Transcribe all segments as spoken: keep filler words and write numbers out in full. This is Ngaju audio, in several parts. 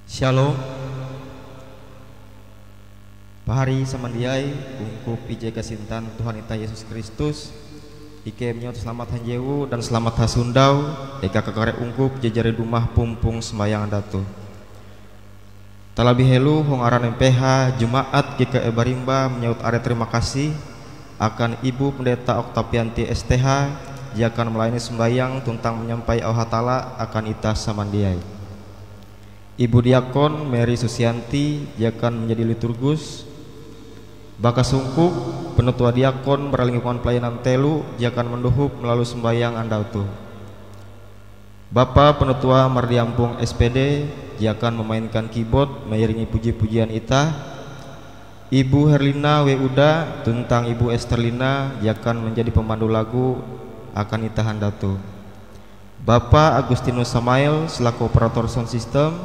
Shalom. Pahari samandiai, ungkup ije kasintan Tuhan itah Yesus Kristus, ikei manyewut selamat hanjewu dan selamat hasondau eka kakare ungkup je jari dumah pumpong sombayang andau toh. Talabih helo hong aran M P H Jemaat G K E Barimba manyewut are terima kasih akan Ibu Pendeta Oktavianti S T H je akan melayani sombayang tuntang manyampai auh Hatalla akan itah samandiai. Ibu Diakon Mary Susianti je akan manjadi liturgus. Bakas ungkup, penutua diakon bara lingkungan pelayanan telo je akan mandohop malalus sombayang andau toh. Bapa Penutua Mardiampong S P D je akan memainkan keyboard mairingi puji-pujian itah. Ibu Herlina W Uda tuntang Ibu Esterlina je akan manjadi pemandu lagu akan itah andau toh. Bapa Agustinus Samael selaku operator sound system,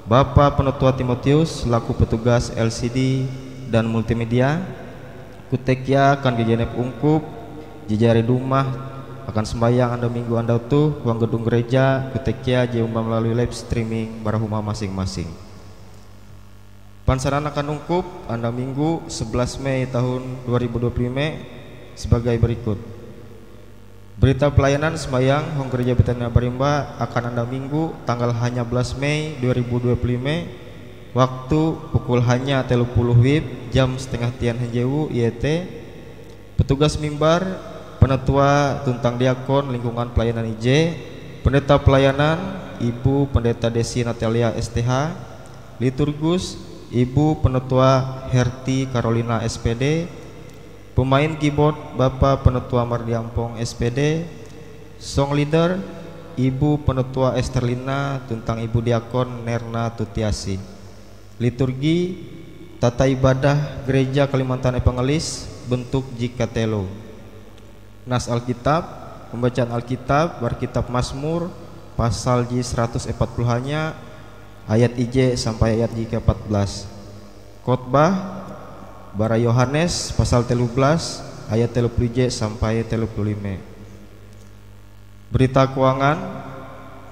Bapa Penutua Timotius selaku petugas L C D dan multimedia, kote kea akan gagenep ungkup je jari dumah akan sombayang andau Minggu andau toh huang gedung gereja, kote kea je omba malalui live streaming bara huma masing-masing. Pansanan akan ungkup andau Minggu sebelas Mei tahun dua ribu dua puluh lima sebagai berikut. Berita pelayanan sembahyang hong Gereja Betania Barimba akan andau Minggu tanggal hanya belas Mei dua ribu dua puluh lima, waktu pukul hanya telo puluh wib jam setengah tian hanjewu, iete petugas mimbar, penutua tuntang diakon lingkungan pelayanan ije, pendeta pelayanan, Ibu Pendeta Desi Natalia S T H, liturgus, Ibu Penutua Herti Carolina S P D, pemain keyboard, Bapa Penutua Mardiampong S P D, song leader, Ibu Penutua Esterlina tuntang Ibu Diakon Nerna Tutiasi. Liturgi, tata ibadah Gereja Kalimantan Evangelis bentuk jika telo. Nas Alkitab, pembacaan Alkitab bara kitab Mazmur, pasal je seratus empat puluh hanya, ayat ije sampai ayat je keempat belas. Khotbah bara Yohanes, pasal telu belas, ayat telu puluh ije sampai telu puluh lima. Berita keuangan,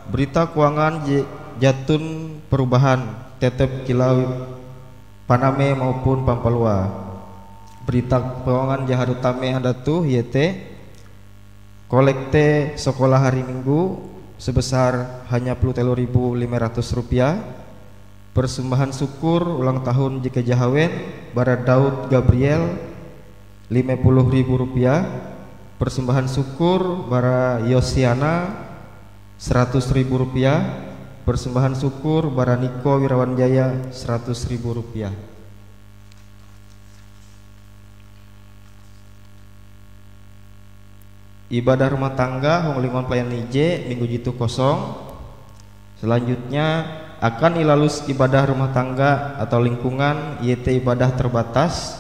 berita keuangan je jaton perubahan, tetep kilau paname maupun pampalua. Berita keuangan je harus tame andau toh iete kolekte sekolah hari Minggu sebesar hanya puluh telo ribu lima ratus rupiah, persembahan syukur ulang tahun je kajahawen bara Daud Gabriel, lima puluh ribu rupiah, persembahan syukur bara Yosiana, seratus ribu rupiah, persembahan syukur bara Niko Wirawan Jaya, seratus ribu rupiah. Ibadah rumah tangga hong lingkungan pelayanan ije minggu jitu kosong. Selanjutnya akan ilalus ibadah rumah tangga atau lingkungan, iete ibadah terbatas,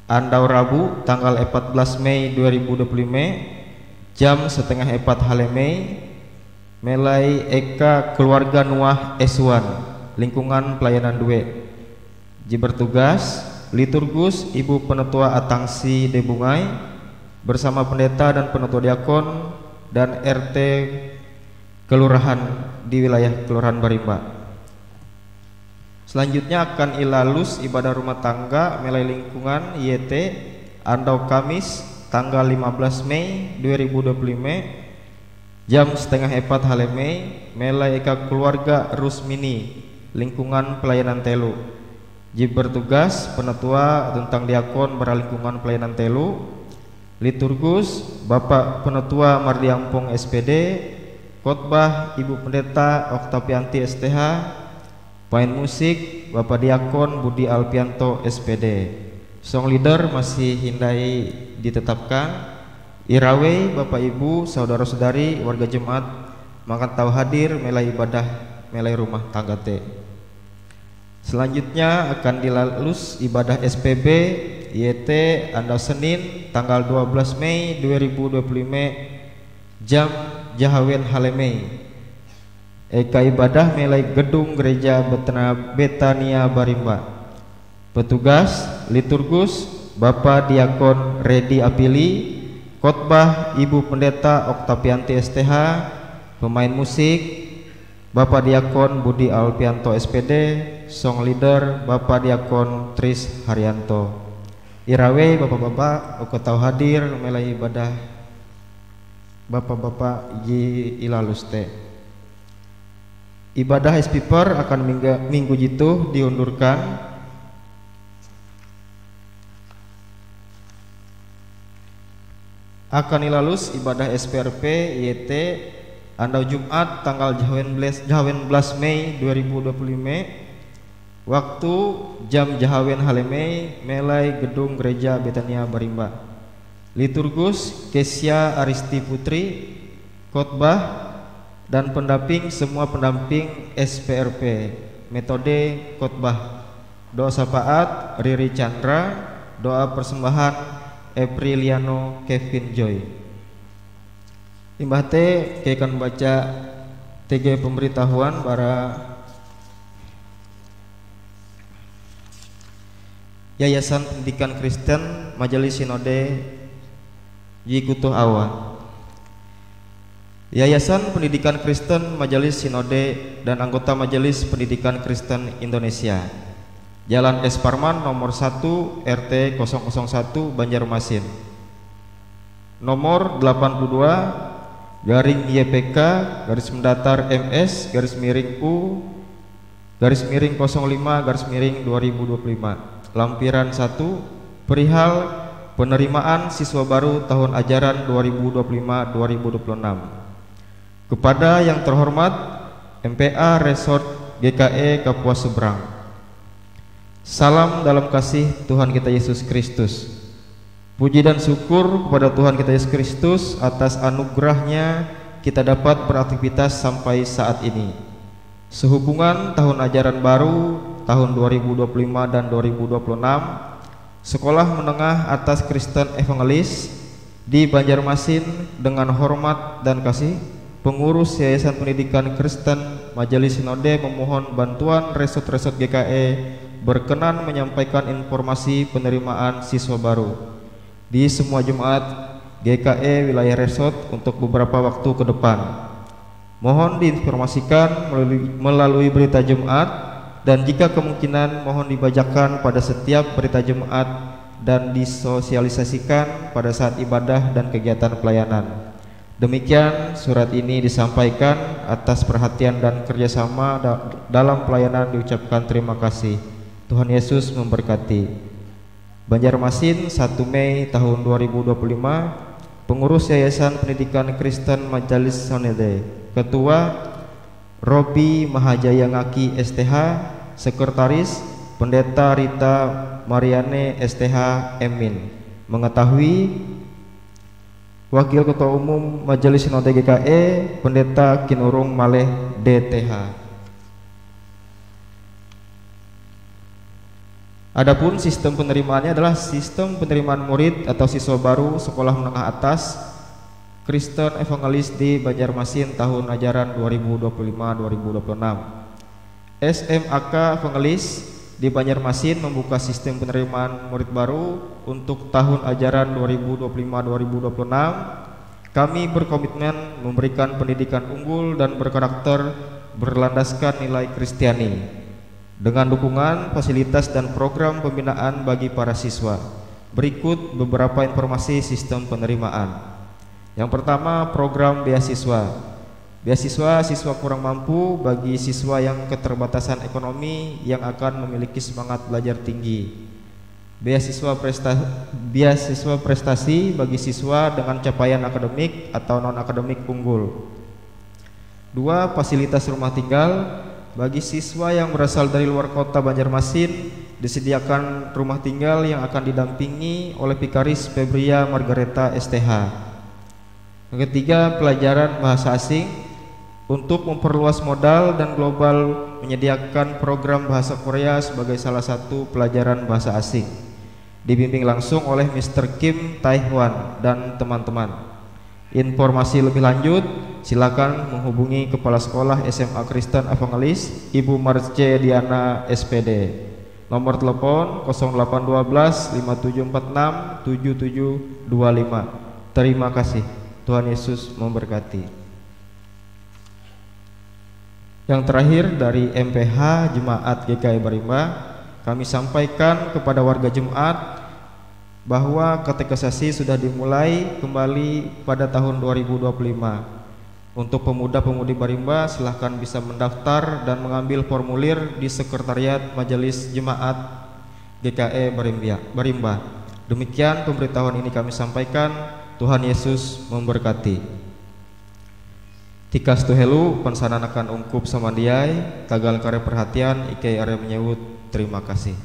andau Rabu tanggal empat belas Mei dua ribu dua puluh lima, jam setengah empat hale Mei, melai eka keluarga Nuah Esuan, lingkungan pelayanan due. Je bertugas, liturgus Ibu Penutua Atangsi Debungai, bersama pendeta dan penutua diakon dan R T kelurahan di wilayah Kelurahan Barimba. Selanjutnya akan ilalus ibadah rumah tangga melai lingkungan, iete andau Kamis tanggal lima belas Mei dua ribu dua puluh lima, jam setengah empat hale Mei, melai eka keluarga Rusmini, lingkungan pelayanan telo. Je bertugas, penutua tuntang diakon bara lingkungan pelayanan telo. Liturgus, Bapa Penutua Mardiampong S P D, khotbah Ibu Pendeta Oktavianti S T H, pemain musik, Bapa Diakon Budi Alpianto S P D. Song leader masih hindai ditetapkan. Irawei, Bapa Ibu, saudara-saudari, warga jemaat, mangat tau hadir melai ibadah, melai rumah tangga te. Selanjutnya akan dilalus ibadah S P B, iete andau Senin tanggal dua belas Mei dua ribu dua puluh lima, jam jahawen hale Mei. Eka ibadah melai gedung Gereja Betana-, Betania Barimba. Petugas, liturgus, Bapa Diakon Redi Apili, khotbah Ibu Pendeta Oktavianti S T H, pemain musik, Bapa Diakon Budi Alpianto S P D, song leader Bapa Diakon Tris Haryanto. Irawei Bapa-bapa uka tau hadir melai ibadah Bapa-bapa ije ilalus te. Ibadah S P per akan mingga-, minggu jitoh diundurkan. Akan ilalus ibadah S P R P, iete andau Jumat tanggal jahawen belas, jahawen belas Mei dua ribu dua puluh lima, waktu jam jahawen halemei melai gedung Gereja Betania Barimba. Liturgus Kesia Aristi Putri, khotbah, dan pendamping semua pendamping S P R P, metode khotbah. Doa syafaat Riri Chandra, doa persembahan Epriliano Kevin Joy. Limbah te, ikei akan baca tiga pemberitahuan bara Yayasan Pendidikan Kristen Majelis Sinode Jikutuh Awa. Yayasan Pendidikan Kristen Majelis Sinode dan anggota Majelis Pendidikan Kristen Indonesia. Jalan S Parman nomor satu, R T kosong kosong satu, Banjarmasin. Nomor delapan puluh dua, garing Y P K, garis mendatar M S, garis miring U, garis miring kosong lima, garis miring dua ribu dua puluh lima. Lampiran satu, perihal penerimaan siswa baru tahun ajaran dua ribu dua puluh lima dua ribu dua puluh enam. Kepada yang terhormat M P A Resort G K E Kapuas Seberang. Salam dalam kasih Tuhan kita Yesus Kristus. Puji dan syukur kepada Tuhan kita Yesus Kristus atas anugerahnya kita dapat beraktivitas sampai saat ini. Sehubungan tahun ajaran baru tahun dua ribu dua puluh lima dan dua ribu dua puluh enam, Sekolah Menengah Atas Kristen Evangelis di Banjarmasin dengan hormat dan kasih, pengurus Yayasan Pendidikan Kristen Majelis Sinode memohon bantuan resort-resort G K E berkenan menyampaikan informasi penerimaan siswa baru di semua jemaat G K E wilayah resort untuk beberapa waktu ke depan. Mohon diinformasikan melalui, melalui berita Jumat, dan jika kemungkinan, mohon dibacakan pada setiap berita Jumat dan disosialisasikan pada saat ibadah dan kegiatan pelayanan. Demikian, surat ini disampaikan atas perhatian dan kerjasama da-, dalam pelayanan, diucapkan terima kasih. Tuhan Yesus memberkati. Banjarmasin, satu Mei tahun dua ribu dua puluh lima, Pengurus Yayasan Pendidikan Kristen Majelis Sinode, Ketua Robi Mahajaya Ngaki S T H, Sekretaris Pendeta Rita Mariane S T H, M Min, mengetahui Wakil Ketua Umum Majelis Sinode G K E, Pendeta Kinurung Maleh D T H. Adapun sistem penerimaannya adalah sistem penerimaan murid atau siswa baru Sekolah Menengah Atas Kristen Evangelis di Banjarmasin tahun ajaran dua ribu dua puluh lima dua ribu dua puluh enam. S M A K Evangelis di Banjarmasin membuka sistem penerimaan murid baru untuk tahun ajaran dua ribu dua puluh lima dua ribu dua puluh enam. Kami berkomitmen memberikan pendidikan unggul dan berkarakter berlandaskan nilai Kristiani. Dengan dukungan fasilitas dan program pembinaan bagi para siswa. Berikut beberapa informasi sistem penerimaan. Yang pertama, program beasiswa. Beasiswa siswa kurang mampu bagi siswa yang keterbatasan ekonomi yang akan memiliki semangat belajar tinggi. Beasiswa presta-, beasiswa prestasi bagi siswa dengan capaian akademik atau non-akademik unggul. Dua, fasilitas rumah tinggal. Bagi siswa yang berasal dari luar kota Banjarmasin, disediakan rumah tinggal yang akan didampingi oleh Vikaris Febria Margareta S T H. Yang ketiga, pelajaran bahasa asing. Untuk memperluas modal dan global, menyediakan program bahasa Korea sebagai salah satu pelajaran bahasa asing. Dibimbing langsung oleh Mister Kim Tae Hwan dan teman-teman. Informasi lebih lanjut, silakan menghubungi Kepala Sekolah S M A Kristen Evangelis, Ibu Marce Diana, S P D. Nomor telepon kosong delapan dua belas lima tujuh empat enam tujuh tujuh dua lima. Terima kasih. Tuhan Yesus memberkati. Yang terakhir dari M P H Jemaat G K E Barimba, kami sampaikan kepada warga jemaat bahwa katekisasi sudah dimulai kembali pada tahun dua ribu dua puluh lima. Untuk pemuda-pemudi Barimba, silahkan bisa mendaftar dan mengambil formulir di Sekretariat Majelis Jemaat G K E Barimbia-, Barimba. Demikian pemberitahuan ini kami sampaikan. Tuhan Yesus memberkati. Tikas toh helo pansanan akan ungkup samandiai, tagal kare perhatian ikei are manyewut terima kasih.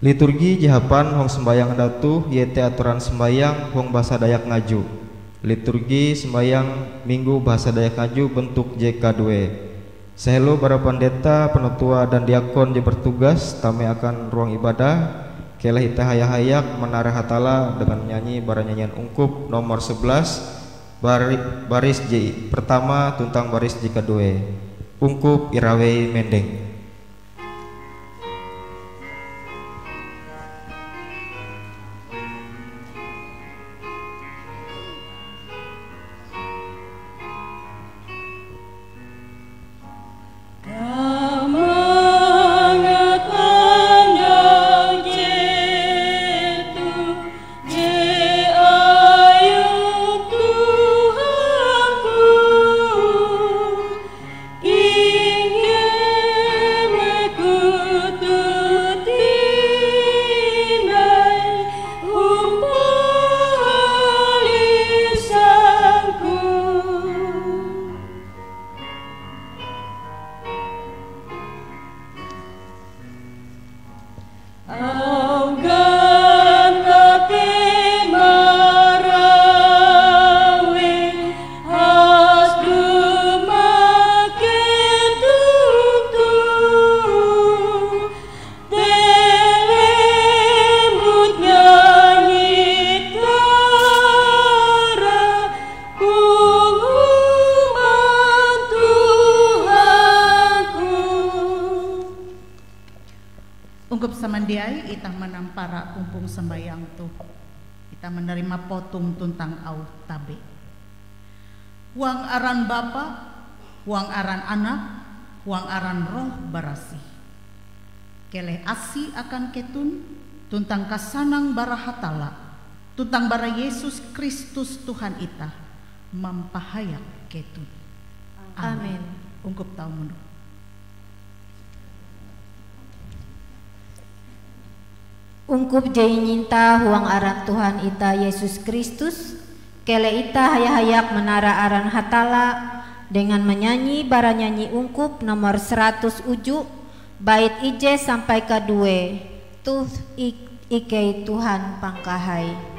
Liturgi je hapan hong sambayang andau toh iete atoran sambayang hong basa Dayak Ngaju. Liturgi sambayang Minggu bahasa Dayak Ngaju bentuk je kaduee. Sehelo bara pandeta, penatua, dan diakon je bertugas tame akan ruang ibadah, keleh itah haya-hayak manara Hatalla dengan manyanyi bara nyanyian ungkup nomor sebelas, bari-, baris je pertama tuntang baris je kaduee. Ungkup irawei mendeng. Ungkup samandiai itah manampara pumpong sambayang toh. Itah manarima potong tuntang auh tabe. Huang aran Bapa, huang aran Anak, huang aran Roh Barasih. Keleh asi akan keton, tuntang kasanang bara Hatalla, tuntang bara Yesus Kristus Tuhan itah, mampahayak keton. Amin. Amin. Ungkup tau mundur. Ungkup je inyinta huang aran Tuhan itah Yesus Kristus, keleh itah haya-hayak manara aran Hatalla dengan manyanyi bara nyanyi ungkup nomor seratus uju, bait ije sampai kaduee, Toh ik-, ikei Tuhan pangkahai.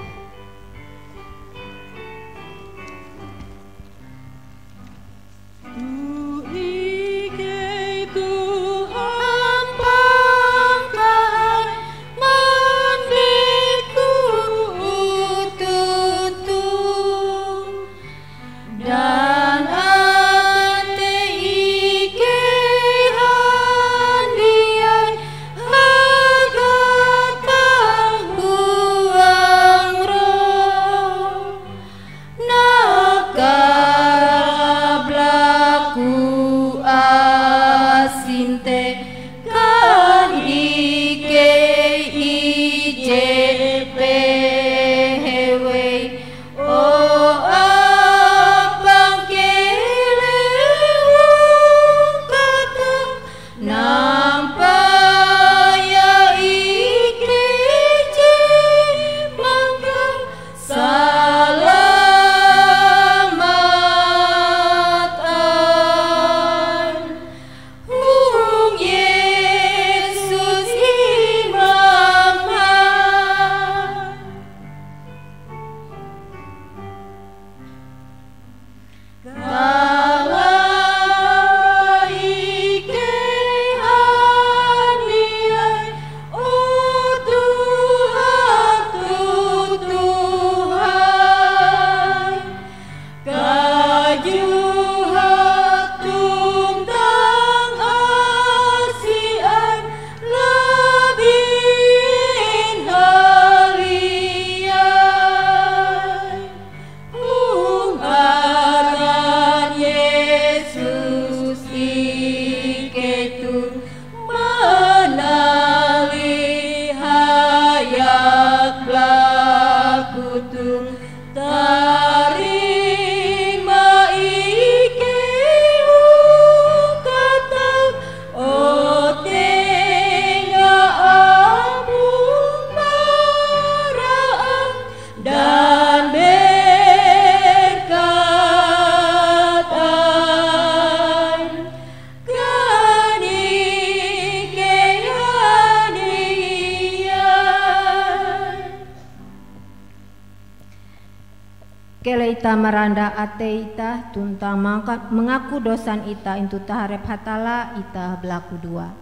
Keleh itah marandah atei itah tuntang mangka-, mangaku dosan itah intu taharep Hatalla, itah balakudoa.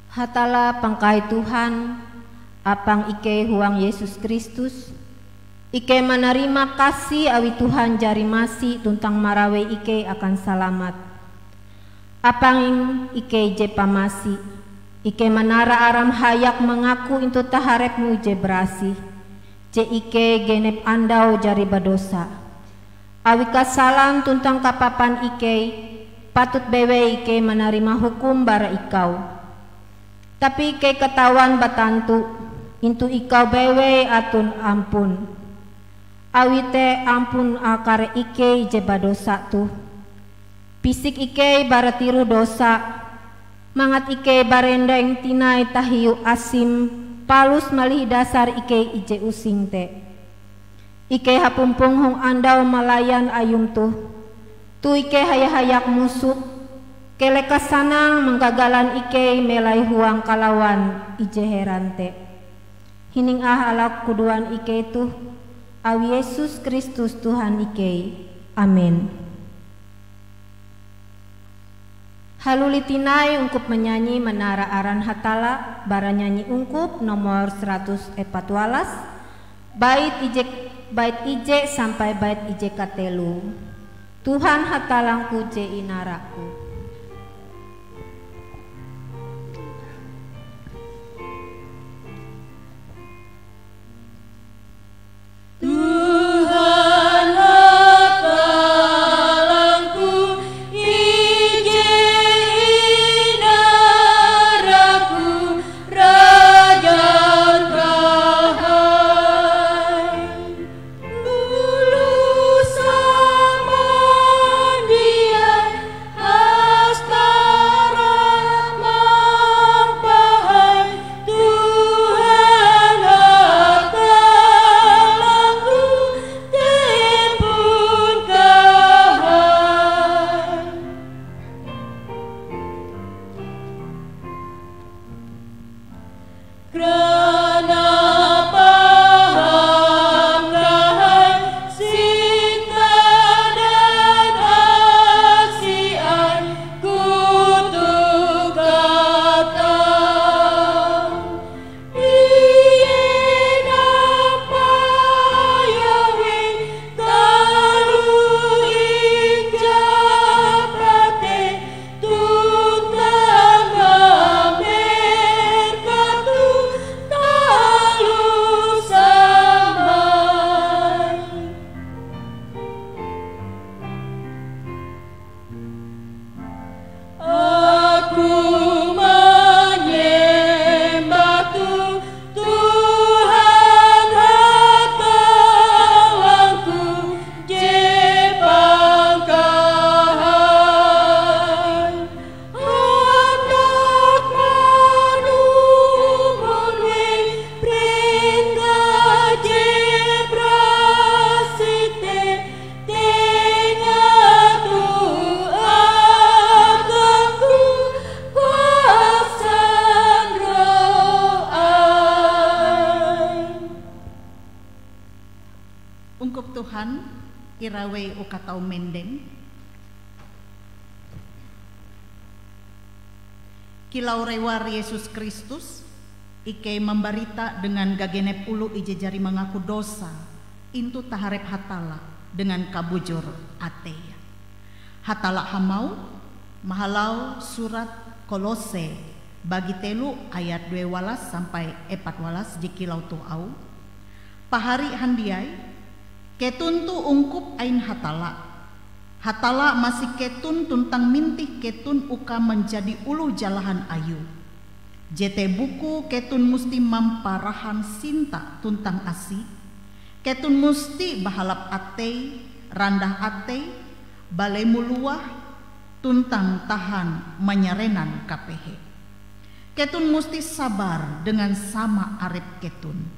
Hatalla pangkai Tuhan, apang ikei huang Yesus Kristus, ikei manarima kasih awi Tuhan jari masi tuntang marawei ikei akan salamat. Apang ikei je pamasi, ikei manara aram hayak mangaku intu taharep-Mu je barasih, je ikei genep andau jari badosa. Awi kasalan tuntang kapapan ikei, patut bewei ikei manarima hukum bara Ikau. Tapi ikei katawan batantu, intu Ikau bewei aton ampun. Awi te ampun akare ikei je badosa toh. Pisik ikei bara tiroh dosa, mangat ikei barendeng tinai tahiu asim, palus malihi dasar ikei ije using te. Ikei hapumpong hong andau malayan Ayum toh. Toh ikei haya-hayak musoh, keleh kasanang manggagalan ikei melai huang kalawan ije heran te. Hining ah balakudoan ikei toh, awi Yesus Kristus Tuhan ikei. Amen. Haluli tinai ungkup manyanyi manara aran Hatalla bara nyanyi ungkup nomor seratus epat walas, bait ije, bait ije sampai bait ije katelo. Tuhan Hatallangku je inaraku. Tuhan Hatallangku, ije inaraku, Rajan kahai. Oloh samandiai hastara mampahai, Tuhan Hatallangku, tempon kahai. Krana paham kahai, sinta dan asi Aie kutoh katatah. Ie nampayah wi taloh injapa te, tuntang mamerkatoh taloh saman. Aku manyembah toh Tuhan Hatallangku je pangkahai. Handak manumon wi prentah je barasih te, tenga toh akangku kuasan Roh Aie. Ungkup Tuhan, irawei uka tau mendeng. Kilau rewar Yesus Kristus, ikei mambarita dengan gagenep oloh ije jari mangaku dosa intu taharep Hatalla dengan kabujur atei. Hatalla hamauh, mahalau surat Kolose bagi telo ayat due walas sampai epat walas je kilau toh auhe, "Pahari handiai, keton toh ungkup ain Hatalla. Hatalla masi keton tuntang mintih keton uka manjadi oloh jalahan Ayue. Jete bukue keton musti mamparahan sinta tuntang asi. Keton musti bahalap atei, randah atei, balemo-luah, tuntang tahan manyarenan kapehe. Keton musti sabar dengan sama arep keton,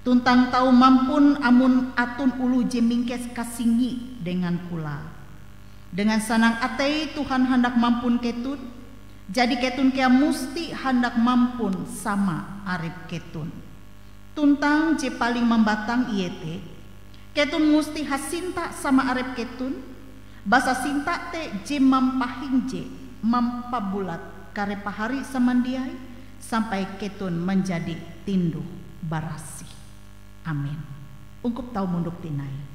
tuntang tau mampun amon aton oloh je mingkes kasingi dengan kullae. Dengan sanang atei Tuhan handak mampun keton, jadi keton kea musti handak mampun sama arep keton." Tuntang je paling mambatang iete, keton musti hasinta sama arep keton, basa sinta te je mampahinje, mampabulat kare pahari samandiai, sampai keton manjadi tinduh-barasih. Amen. Ungkup tau mondok tinai.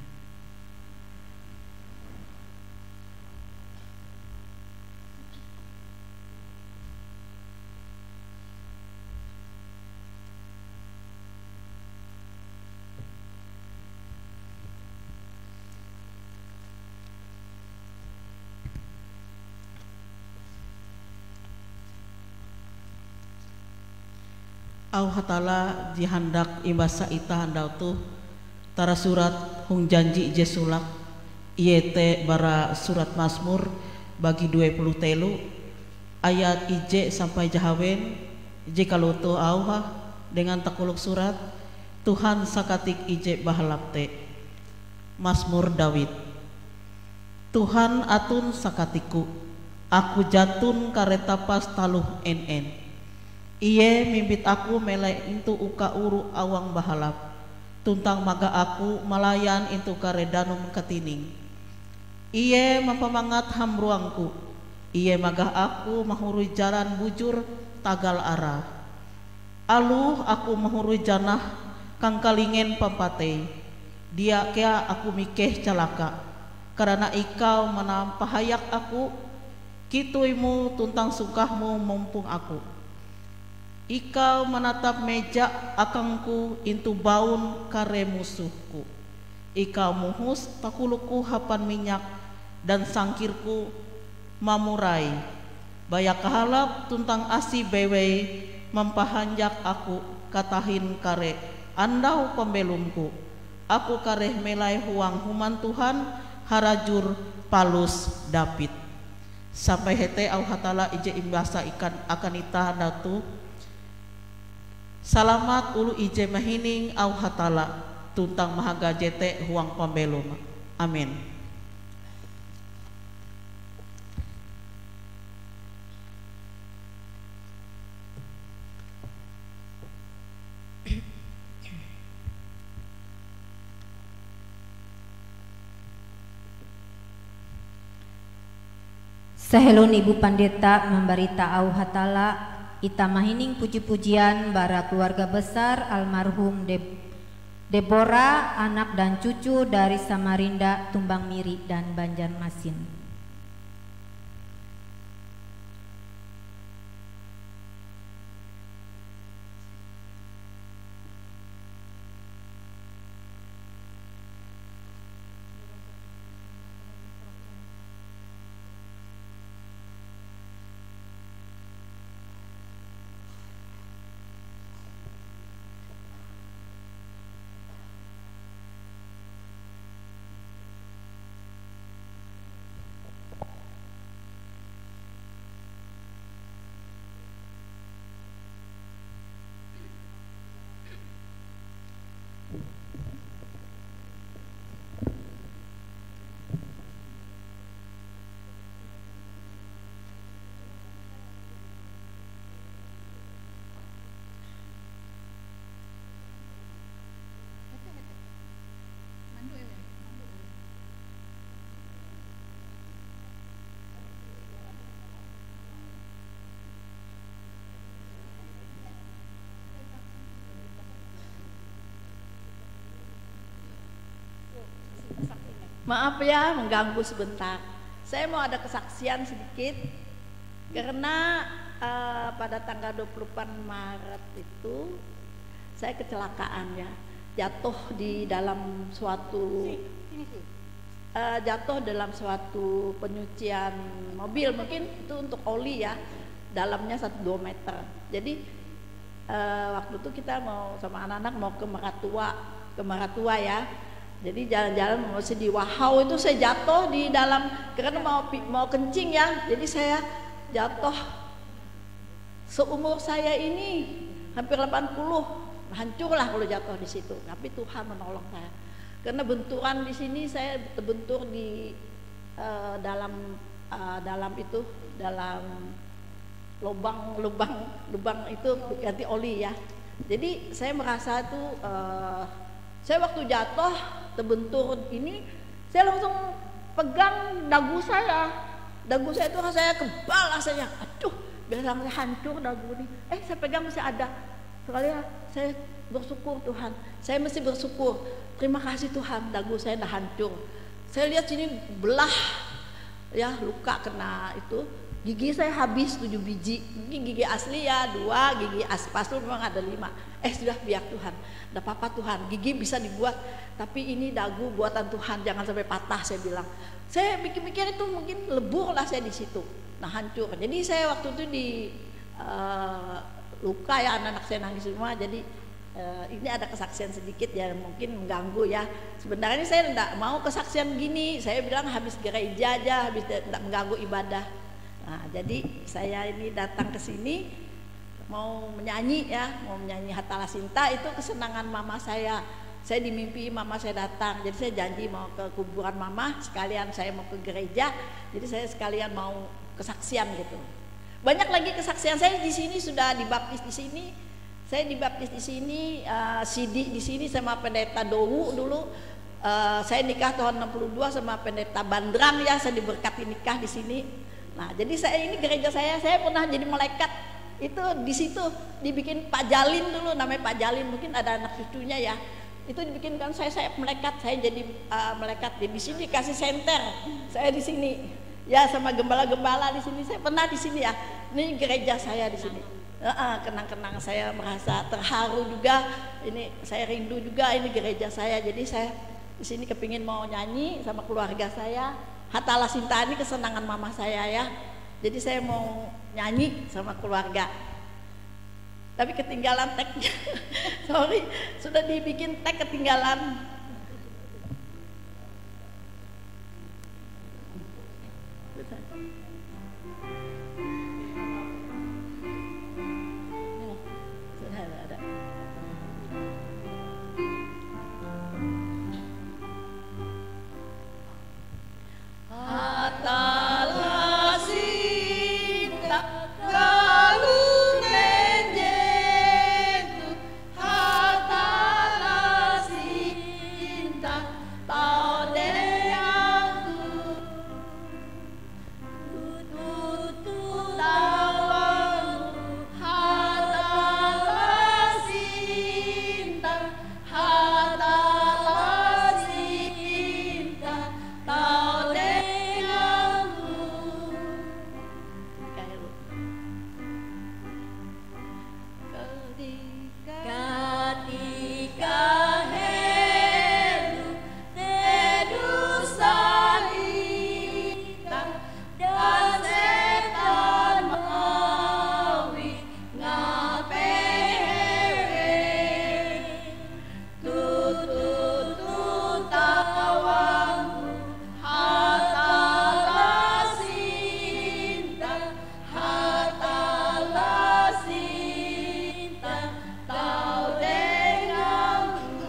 Auh Hatalla je handak imbasa itah andau toh, tarasurat hong janji je solake, iete bara surat Masmur bagi due puluh telo, ayat ije sampai jahawen, je kalotoh auhe dengan takolok surat, "Tuhan sakatik ije bahalap te." Masmur Dawid. Tuhan aton sakatiku, aku jaton kare tapas taloh en-en. Ie mimbit aku melai intu uka oru awang bahalap, tuntang magah aku malayan intu kare danum katining. Ie mampamangat hamruangku, ie magah aku mahoroi jalan bujur tagal arae. Aloh aku mahoroi janah kangkalingen pampatei, dia kea aku mikeh calaka, karana ikau manampahayak aku. Kitoimu tuntang sungkahmu mumpong aku. Ikau manatap meja akangku intu baun kare musohku. Ikau mohos takolokku hapan minyak, dan sangkirku mamurai. Baya kahalap tuntang asi bewei mampahanjak aku katahin kare andau pambelomku. Aku kareh melai huang human Tuhan harajur palus dapit. Sampai hete auh Hatalla ije imbasa ikan akan itah andau toh. Salamat oloh ije mahining auh Hatalla, tuntang mahaga jete huang pambelom. Amin. Sahelon Ibu Pandeta mambarita auh Hatalla, itah mahining puji-pujian bara keluarga besar almarhum Deb-, Deborah, anak dan cucu dari Samarinda, Tumbang Miri dan Banjarmasin. Maaf ya, mengganggu sebentar. Saya mau ada kesaksian sedikit, karena, eh, pada tanggal dua puluh delapan Maret itu saya kecelakaan ya, jatuh di dalam suatu, eh, jatuh dalam suatu penyucian mobil, mungkin itu untuk oli ya, dalamnya satu dua meter. Jadi, eh, waktu itu kita mau sama anak-anak mau ke Meratua, ke Meratua ya. Jadi jalan-jalan masih di Wahau itu saya jatuh di dalam, karena mau pi-, mau kencing ya. Jadi saya jatuh seumur saya ini hampir delapan puluh, hancurlah kalau jatuh di situ. Tapi Tuhan menolong saya. Karena benturan di sini saya terbentur di, eh, dalam, eh, dalam itu, dalam lubang, lubang, lubang itu ganti oli ya. Jadi saya merasa itu, eh, saya waktu jatuh terbentur ini, saya langsung pegang dagu saya. Dagu saya itu rasanya kebal rasanya. Aduh, biasa saya hancur dagu nih. Eh, saya pegang masih ada. Sekali ya, saya bersyukur Tuhan. Saya mesti bersyukur. Terima kasih Tuhan, dagu saya dah hancur. Saya lihat sini belah, ya, luka kena itu. Gigi saya habis tujuh biji. Mungkin gigi asli ya dua, gigi as-, palsu memang ada lima. Eh, sudah, biar Tuhan. Ndak apa-apa Tuhan, gigi bisa dibuat. Tapi ini dagu buatan Tuhan, jangan sampai patah, saya bilang. Saya pikir-pikir itu mungkin lebur lah saya di situ. Nah, hancur. Jadi saya waktu itu di, eh, luka ya, anak-anak saya nangis semua. Jadi, eh, ini ada kesaksian sedikit ya, mungkin mengganggu ya. Sebenarnya saya tidak mau kesaksian gini. Saya bilang habis gereja aja, habis tidak mengganggu ibadah. Nah, jadi saya ini datang ke sini mau menyanyi ya, mau menyanyi Hatala Sinta, itu kesenangan mama saya. Saya dimimpi mama saya datang, jadi saya janji mau ke kuburan mama, sekalian saya mau ke gereja, jadi saya sekalian mau kesaksian gitu. Banyak lagi kesaksian saya di sini, sudah dibaptis di sini, saya dibaptis di sini, eh, sidi di sini sama pendeta Dowu dulu. Eh, saya nikah tahun enam puluh dua sama pendeta Bandrang ya, saya diberkati nikah di sini. Nah, jadi saya ini gereja saya, saya pernah jadi malaikat. Itu di situ dibikin pajalin dulu, namanya pajalin, mungkin ada anak cucunya ya. Itu dibikin kan saya, saya malaikat, saya jadi, eh, malaikat. Di sini dikasih senter, saya di sini. Ya, sama gembala-gembala di sini, saya pernah di sini ya. Ini gereja saya di sini. Heeh, kenang-kenang saya merasa terharu juga. Ini saya rindu juga ini gereja saya. Jadi saya di sini kepingin mau nyanyi sama keluarga saya. Hatala Sinta ini kesenangan mama saya ya. Jadi saya mau nyanyi sama keluarga. Tapi ketinggalan tag-nya. Sorry, sudah dibikin tag ketinggalan. Hatala Sinta, kalunen jetoh, Hatala Sinta, tau dengang-Ku. Tutu tawang-Ku, Hatala Sinta, Hatala Sinta, tau dengang-Ku. Katika helo te dosan itah, dan setan mawi ngapehe. Tutu tawang-Ku, Hatala Sinta, Hatala Sinta, tau dengang-Ku.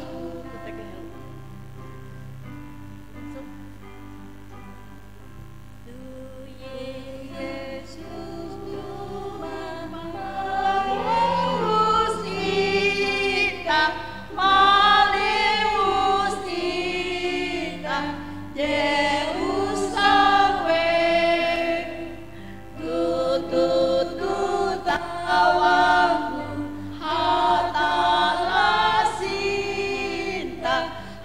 Tutu tawang-Ku, Hatala Sinta,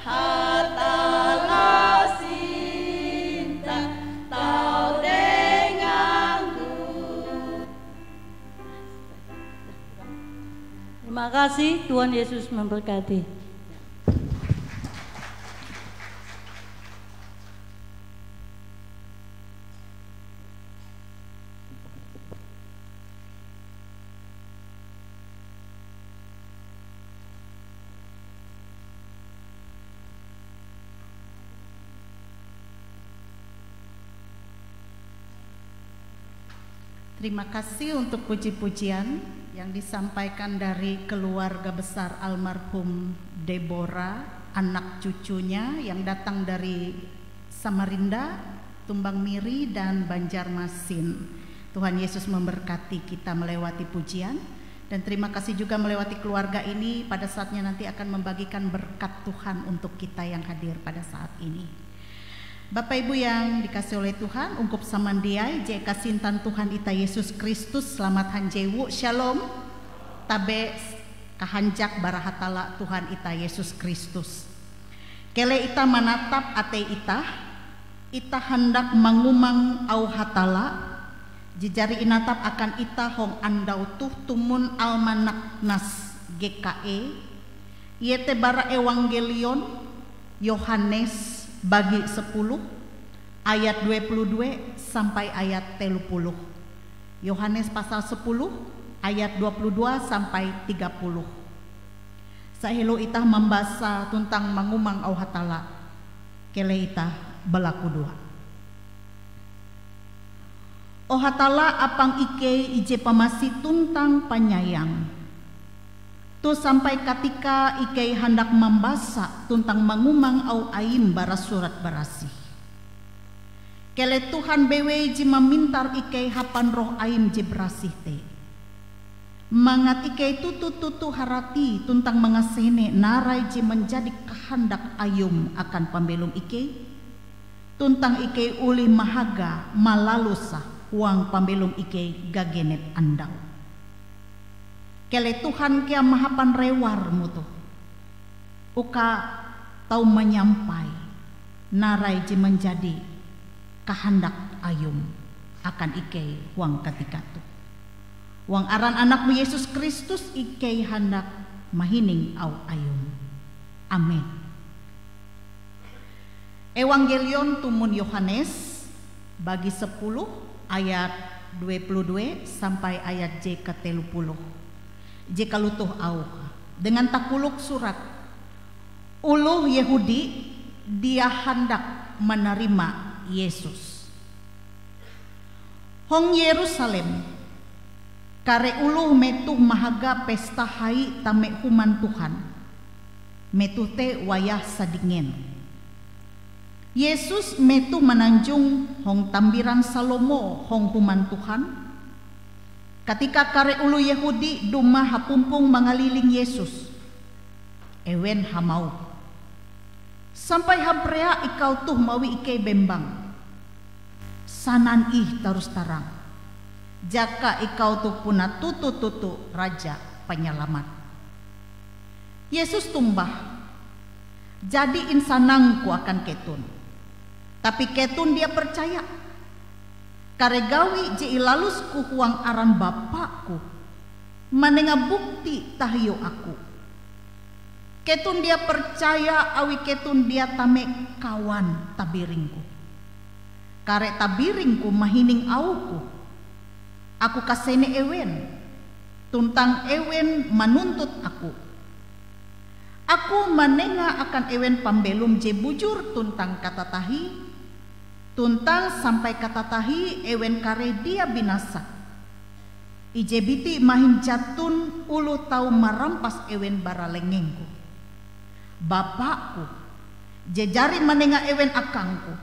Hatala Sinta, tau dengang-Ku. Terima kasih, Tuhan Yesus memberkati. Terima kasih untuk puji-pujian yang disampaikan dari keluarga besar almarhum Deborah, anak cucunya yang datang dari Samarinda, Tumbang Miri, dan Banjarmasin. Tuhan Yesus memberkati kita melewati pujian. Dan terima kasih juga melewati keluarga ini pada saatnya nanti akan membagikan berkat Tuhan untuk kita yang hadir pada saat ini. Bapak Ibu yang dikasihi oleh Tuhan, ungkup samandiai je kasintan Tuhan ita Yesus Kristus, selamat hanjewu, shalom. Tabe kahanjak bara Hatalla Tuhan ita Yesus Kristus. Keleh itah manatap atei itah, itah handak mangumang auh Hatalla, je jari inatap akan itah hong andau toh tumon almanak Nas G K E, iete bara Ewangkelion Yohanes bagi sepuluh ayat dua puluh dua sampai ayat telu puluh. Yohanes pasal sepuluh ayat dua puluh dua sampai tiga puluh. Sahelo itah mambasa tuntang mangumang auh Hatalla, keleh itah balakudoa. O Hatalla apang ikei ije pamasih tuntang panyayang. Toh sampai katika ikei handak mambasa tuntang mangumang auh aim bara Surat Barasih. Keleh Tuhan bewei je mamintar ikei hapan Roh aim je barasih te. Mangat ikei toto-toto harati tuntang mangasene narai je manjadi kahandak ayum akan pambelom ikei, tuntang ikei olih mahaga malalusah huang pambelom ikei gagenep andau. Keleh Tuhan kea mahapan rewar-Mu toh, uka tau manyampai narai je manjadi kahandak ayum akan ikei huang katika toh. Huang aran Anak-Mu Yesus Kristus ikei handak mahining auh ayum. Amin. Ewangkelion tumon Yohanes bagi sepuluh ayat dua puluh dua sampai ayat je katelu puluh. Je kalotoh auhe, dengan takolok surat, oloh Yehudi dia handak manarima Yesus. Hong Yerusalem, kare oloh metoh mahaga pesta hai tame human Tuhan. Metoh te wayah sadingen. Yesus metoh mananjong hong tambiran Salomo hong human Tuhan. Katika kare oloh Yehudi dumah hapumpong mangaliling Yesus, ewen hamauh, "Sampai hamparea ikau toh mawi ikei bembang? Sanan ih tarus-tarang, jaka ikau toh puna toto-toto Raja Panyalamat." Yesus tombah, "Jadi insanang-Ku akan keton, tapi keton dia percaya. Kare gawi je ilalus-Ku huang aran Bapa-Ku manenga bukti tahiu Aku. Keton dia percaya awi keton dia tame kawan tabiring-Ku. Kare tabiring-Ku mahining auh-Ku. Aku kasene ewen, tuntang ewen manuntut Aku. Aku manenga akan ewen pambelom je bujur tuntang katatahie, tuntang sampai katatahie ewen kareh dia binasa. Ije biti mahin jaton oloh tau marampas ewen bara lengeng-Ku. Bapa-Ku, je jari manenga ewen akang-Ku,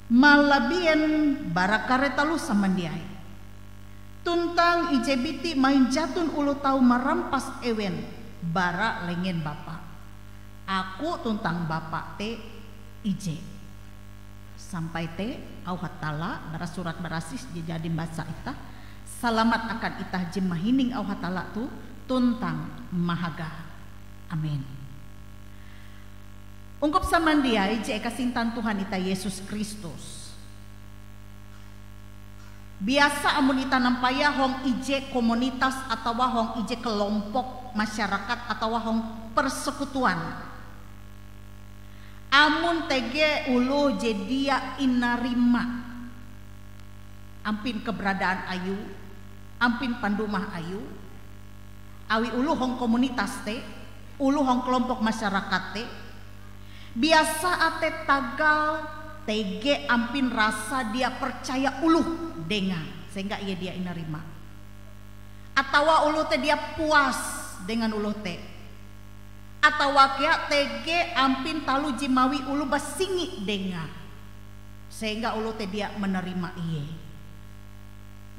malabien bara kare taloh samandiai. Tuntang ije biti mahin jaton oloh tau marampas ewen bara lengen Bapa. Aku tuntang Bapa te ije." Sampai te auh Hatalla bara Surat Barasih je jadi imbasa itah. Salamat akan itah je mahining auh Hatalla toh tuntang mahaga. Amin. Ungkup samandiai je kasintan Tuhan itah Yesus Kristus. Biasa amon itah nampaya hong ije komunitas atawa hong ije kelompok masyarakat atawa hong persekutuan, amon tege oloh je dia inarima ampin keberadaan ayue, ampin pandumah ayue, awi oloh hong komunitas te, oloh hong kelompok masyarakat te, biasa atei tagal tege ampin rasa dia percaya oloh dengae, sehingga ie dia inarima. Atawa oloh te dia puas dengan oloh te. Atawa kea tege ampin taloh je mawi oloh basingi dengae, sehingga oloh te dia manarima ie.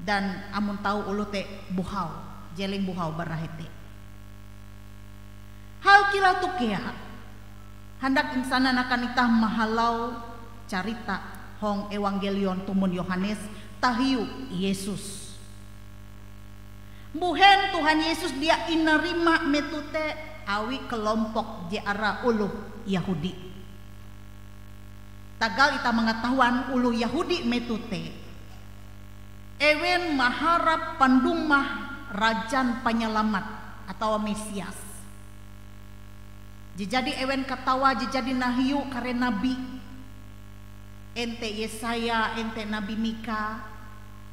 Dan amon tau oloh te buhau, Jeleng buhau bara hete. Hal kilau toh kea handak insanan akan itah mahalau carita hong Ewangkelion tumon Yohanes tahiu Yesus. Mbuhen Tuhan Yesus dia inarima meto te awi kelompok je ara oloh Yahudi. Tagal itah mangatahuan oloh Yahudi meto te, ewen maharap pandumah Rajan Panyalamat atawa Mesias. Je jadi ewen katawa je jadi nahiu kare nabi, en te Yesaya, en te Nabi Mika,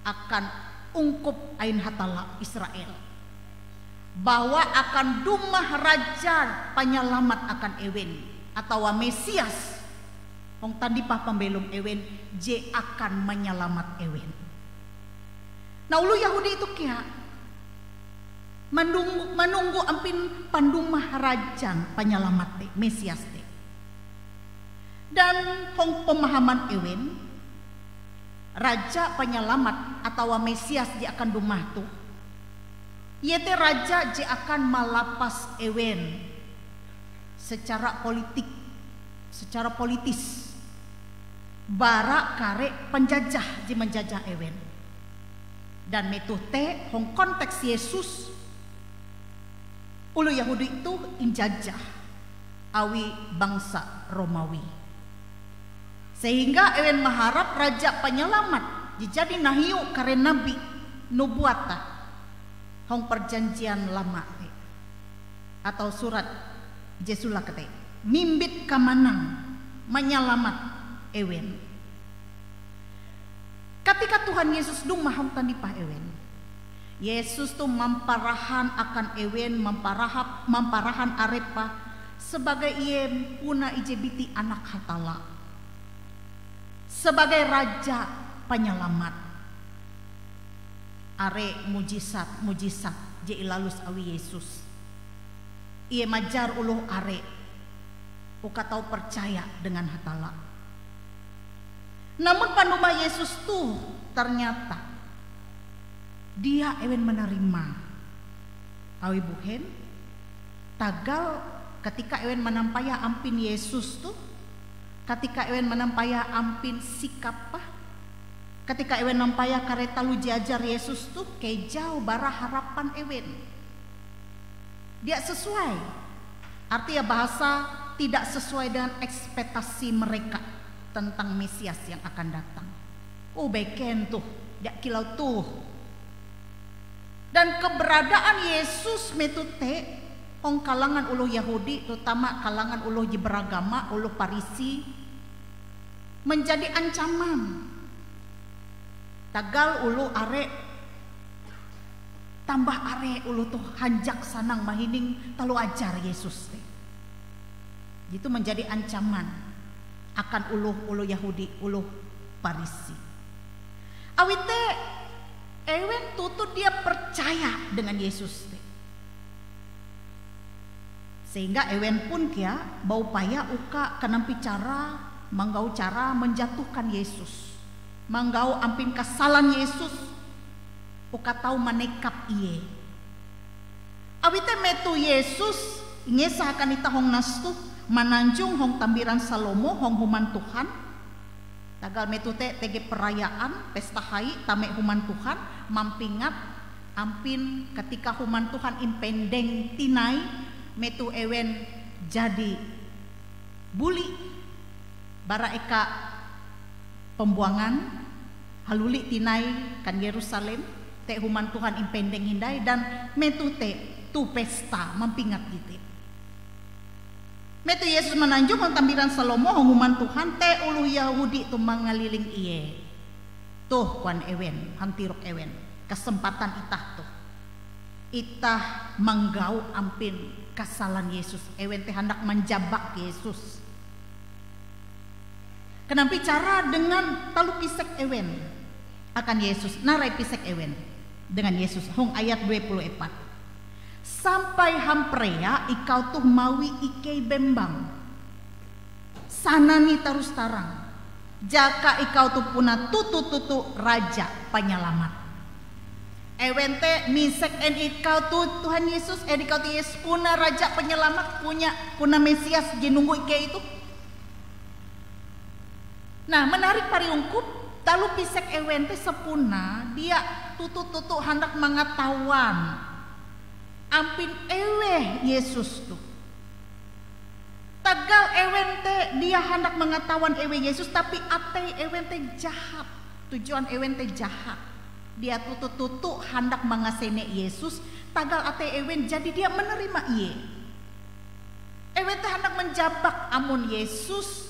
akan ungkup ain Hatalla Israel, bahwa akan dumah Raja Panyalamat akan ewen, atawa Mesias, hong tandipah pambelom ewen je akan manyalamat ewen. Nah, oloh Yahudi itu kea manunggu, manunggu ampin pandumah Rajan Panyalamat te, Mesias te. Dan hong pemahaman ewen, Raja Panyalamat atawa Mesias je akan dumah toh, iete Raja je akan malapas ewen secara politik, secara politis, bara kare penjajah je manjajah ewen. Dan meto te hong konteks Yesus, oloh Yahudi toh injajah awi bangsa Romawi. Sehingga ewen maharap Raja Panyalamat je jadi nahiu kare nabi nubuat hong Perjanjian Lama te, atau surat je solake te, mimbit kamanang manyalamat ewen. Katika Tuhan Yesus dumah hong tandipah ewen, Yesus toh mamparahan akan ewen, mamparahap, mamparahan arepe sebagai Ie puna ije biti Anak Hatalla, sebagai Raja Panyalamat. Are mujisat-mujisat je ilalus awi Yesus, Ie majar oloh are uka tau percaya dengan Hatalla. Namun pandumah Yesus toh ternyata dia ewen manarima. Awi mbuhen? Tagal katika ewen manampayah ampin Yesus toh, katika ewen manampayah ampin sikape, katika ewen nampayah kare taloh je ajar Yesus toh kejau bara harapan ewen. Dia sesuai. Artinya bahasa tidak sesuai dengan ekspektasi mereka tentang Mesias yang akan datang. Oh, beken toh, dia kilau toh. Dan keberadaan Yesus meto te hong kalangan oloh Yahudi, terutama kalangan oloh je beragama, oloh Parisi, menjadi ancaman. Tagal oloh are, tambah are oloh toh hanjak sanang mahining taloh ajar Yesus te. Itu menjadi ancaman akan oloh, oloh Yahudi, oloh Parisi. Awi te, ewen toto dia percaya dengan Yesus te. Sehingga ewen pun kea baupaya uka kanampi cara, manggau cara menjatuhkan Yesus, manggau ampin kasalan Yesus uka tau manekap Ie. Awi te meto Yesus ingesah akan itah hong nas toh mananjong hong tambiran Salomo hong human Tuhan. Tagal meto te tege perayaan pesta hai tame human Tuhan, mampingat ampin katika human Tuhan impendeng tinai, meto ewen jadi buli bara eka pembuangan, haluli tinai kan Yerusalem, te human Tuhan impendeng hindai, dan meto te toh pesta mampingat jete. Meto Yesus mananjong hong tambiran Salomo hong human Tuhan te, oloh Yahudi toh mangaliling Ie. Toh, koan ewen, hong tirok ewen, kesempatan itah toh. Itah manggau ampin kasalan Yesus. Ewen te handak manjabak Yesus. Kanampi cara dengan taloh pisek ewen akan Yesus, narai pisek ewen dengan Yesus hong ayat dua puluh empat. Sampai hamparea ikau toh mawi ikei bembang? Sanani tarus tarang, jaka ikau toh puna toto-toto Raja Panyalamat. Ewen te misek, "En ikau toh Tuhan Yesus? En ikau toh Yesus, puna Raja Penyelamat, punya puna Mesias je nunggu ikei toh?" Nah, menarik pariungkup, taloh pisek ewen te sapunae dia toto-toto handak mangatawan ampin eweh Yesus toh. Tagal ewen te dia handak mangatawan eweh Yesus, tapi atei ewen te jahat. Tujuan ewen te jahat. Dia toto-toto handak mangasene Yesus, tagal atei ewen jadi dia menerima Ie. Ewen te handak manjabak amon Yesus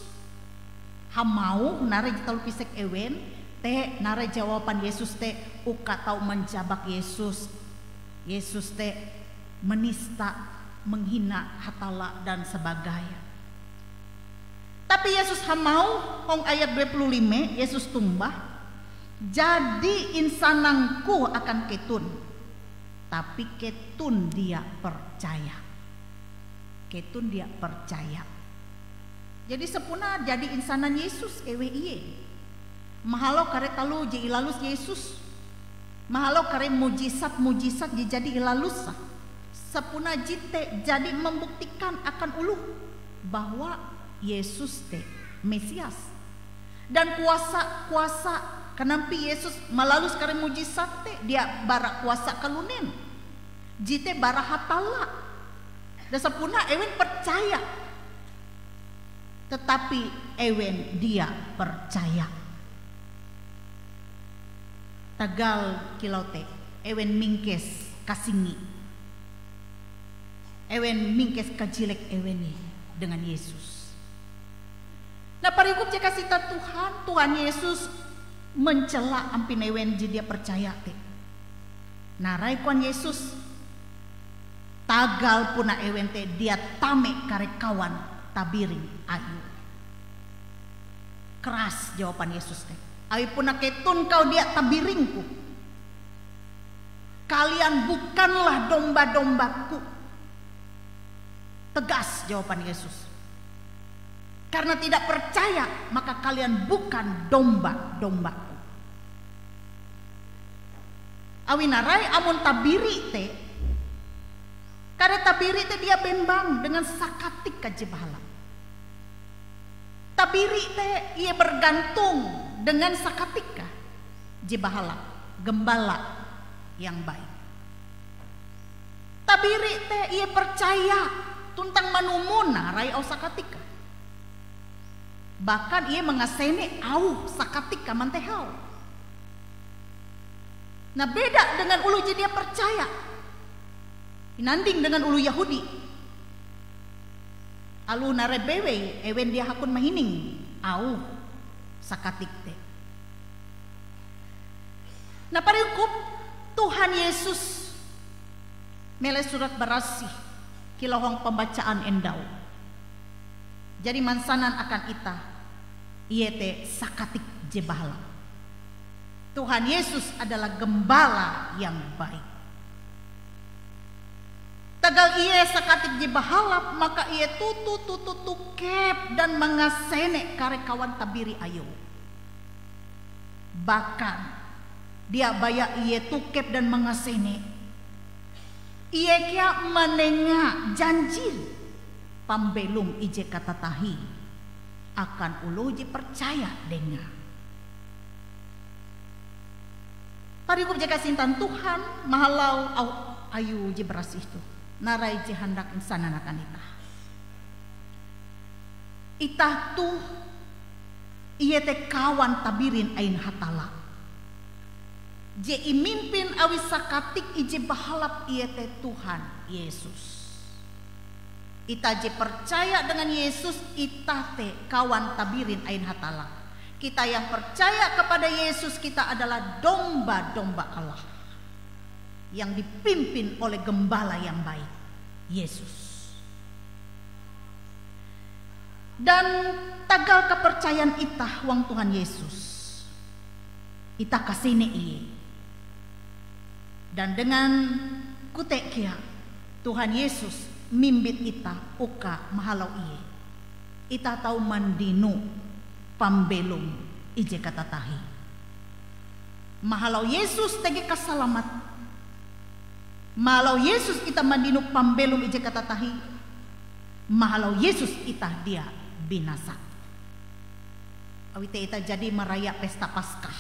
hamauh, narai je taloh pisek ewen te, narai jawaban Yesus te uka tau manjabak Yesus. Yesus te menista, menghina Hatalla dan sebagainya. Tapi Yesus hamauh hong ayat dua puluh lima, Yesus tombah, "Jadi insanang-Ku akan keton, tapi keton dia percaya." Keton dia percaya. Jadi sapunae jadi insanan Yesus eweh Ie. Mahalau kare taloh je ilalus Yesus. Mahalau kare mujisat-mujisat je jadi ilaluse. Sapunae jete jadi membuktikan akan oloh bahwa Yesus te Mesias. Dan kuasa-kuasa, kanampe Yesus malalus kare mujisat te dia bara kuasa kalunen. Jete bara Hatalla. Dan sapunae ewen percaya. Tetapi ewen dia percaya. Tagal kilau te, ewen mingkes kasingi. Ewen mingkes kajilek ewen nih dengan Yesus. Nah, parihukum je kasih Tuhan, Tuhan Yesus mencela ampin ewen je dia percaya te. Narai koan Yesus, "Tagal puna ewen te dia tame kare kawan tabiring Ayue." Keras jawaban Yesus te. "Awi puna keton kau dia tabiring-Ku. Kalian bukanlah domba-domba-Ku." Tegas jawaban Yesus. "Karena tidak percaya, maka kalian bukan domba-domba-Ku." Awi narai amon tabiri te, kare tabiri te dia bembang dengan sakatika je bahalap. Tabiri te ie bergantung dengan sakatika je bahalap, gembala yang baik. Tabiri te ie percaya tuntang manumon narai auh sakatika. Bahkan ie mangasene auh sakatika mantehau. Nah, beda dengan oloh je dia percaya. Inanding dengan oloh Yehudi. Aloh narai bewei, ewen dia hakon mahining auh sakatik te. Nah, parihukum, Tuhan Yesus melai Surat Barasih kilau hong pambacaan endau. Jadi mansanan akan itah, ie te sakatik je bahalap. Tuhan Yesus adalah gembala yang baik. Tagal ie sakatik je bahalap, maka ie toto-toto tokep dan mangasene kare kawan tabiri ayue. Bahkan, dia baya ie tokep dan mangasene, ie kea manenga janji pambelom ije katatahie akan oloh je percaya dengae. Parihukum je kasintan Tuhan, mahalau auh Ayue je barasih toh, narai je handak insanan akan itah. Itah toh iete kawan tabirin ain Hatalla. Je imimpin awi sakatik ije bahalap iete Tuhan Yesus. Itah je percaya dengan Yesus, itah te kawan tabirin ain Hatalla. Kita yang percaya kepada Yesus, kita adalah domba-domba Allah yang dipimpin oleh gembala yang baik, Yesus. Dan tagal kepercayaan itah huang Tuhan Yesus, itah kasene Ie. Dan dengan kote kea, Tuhan Yesus mimbit itah uka mahalau Ie. Itah tau mandino pambelom ije katatahie. Mahalau Yesus tege kasalamat, Mahalau Yesus itah mandino pambelom ije katatahie, mahalau Yesus itah dia binasa. Awi te itah jadi maraya pesta Paskah.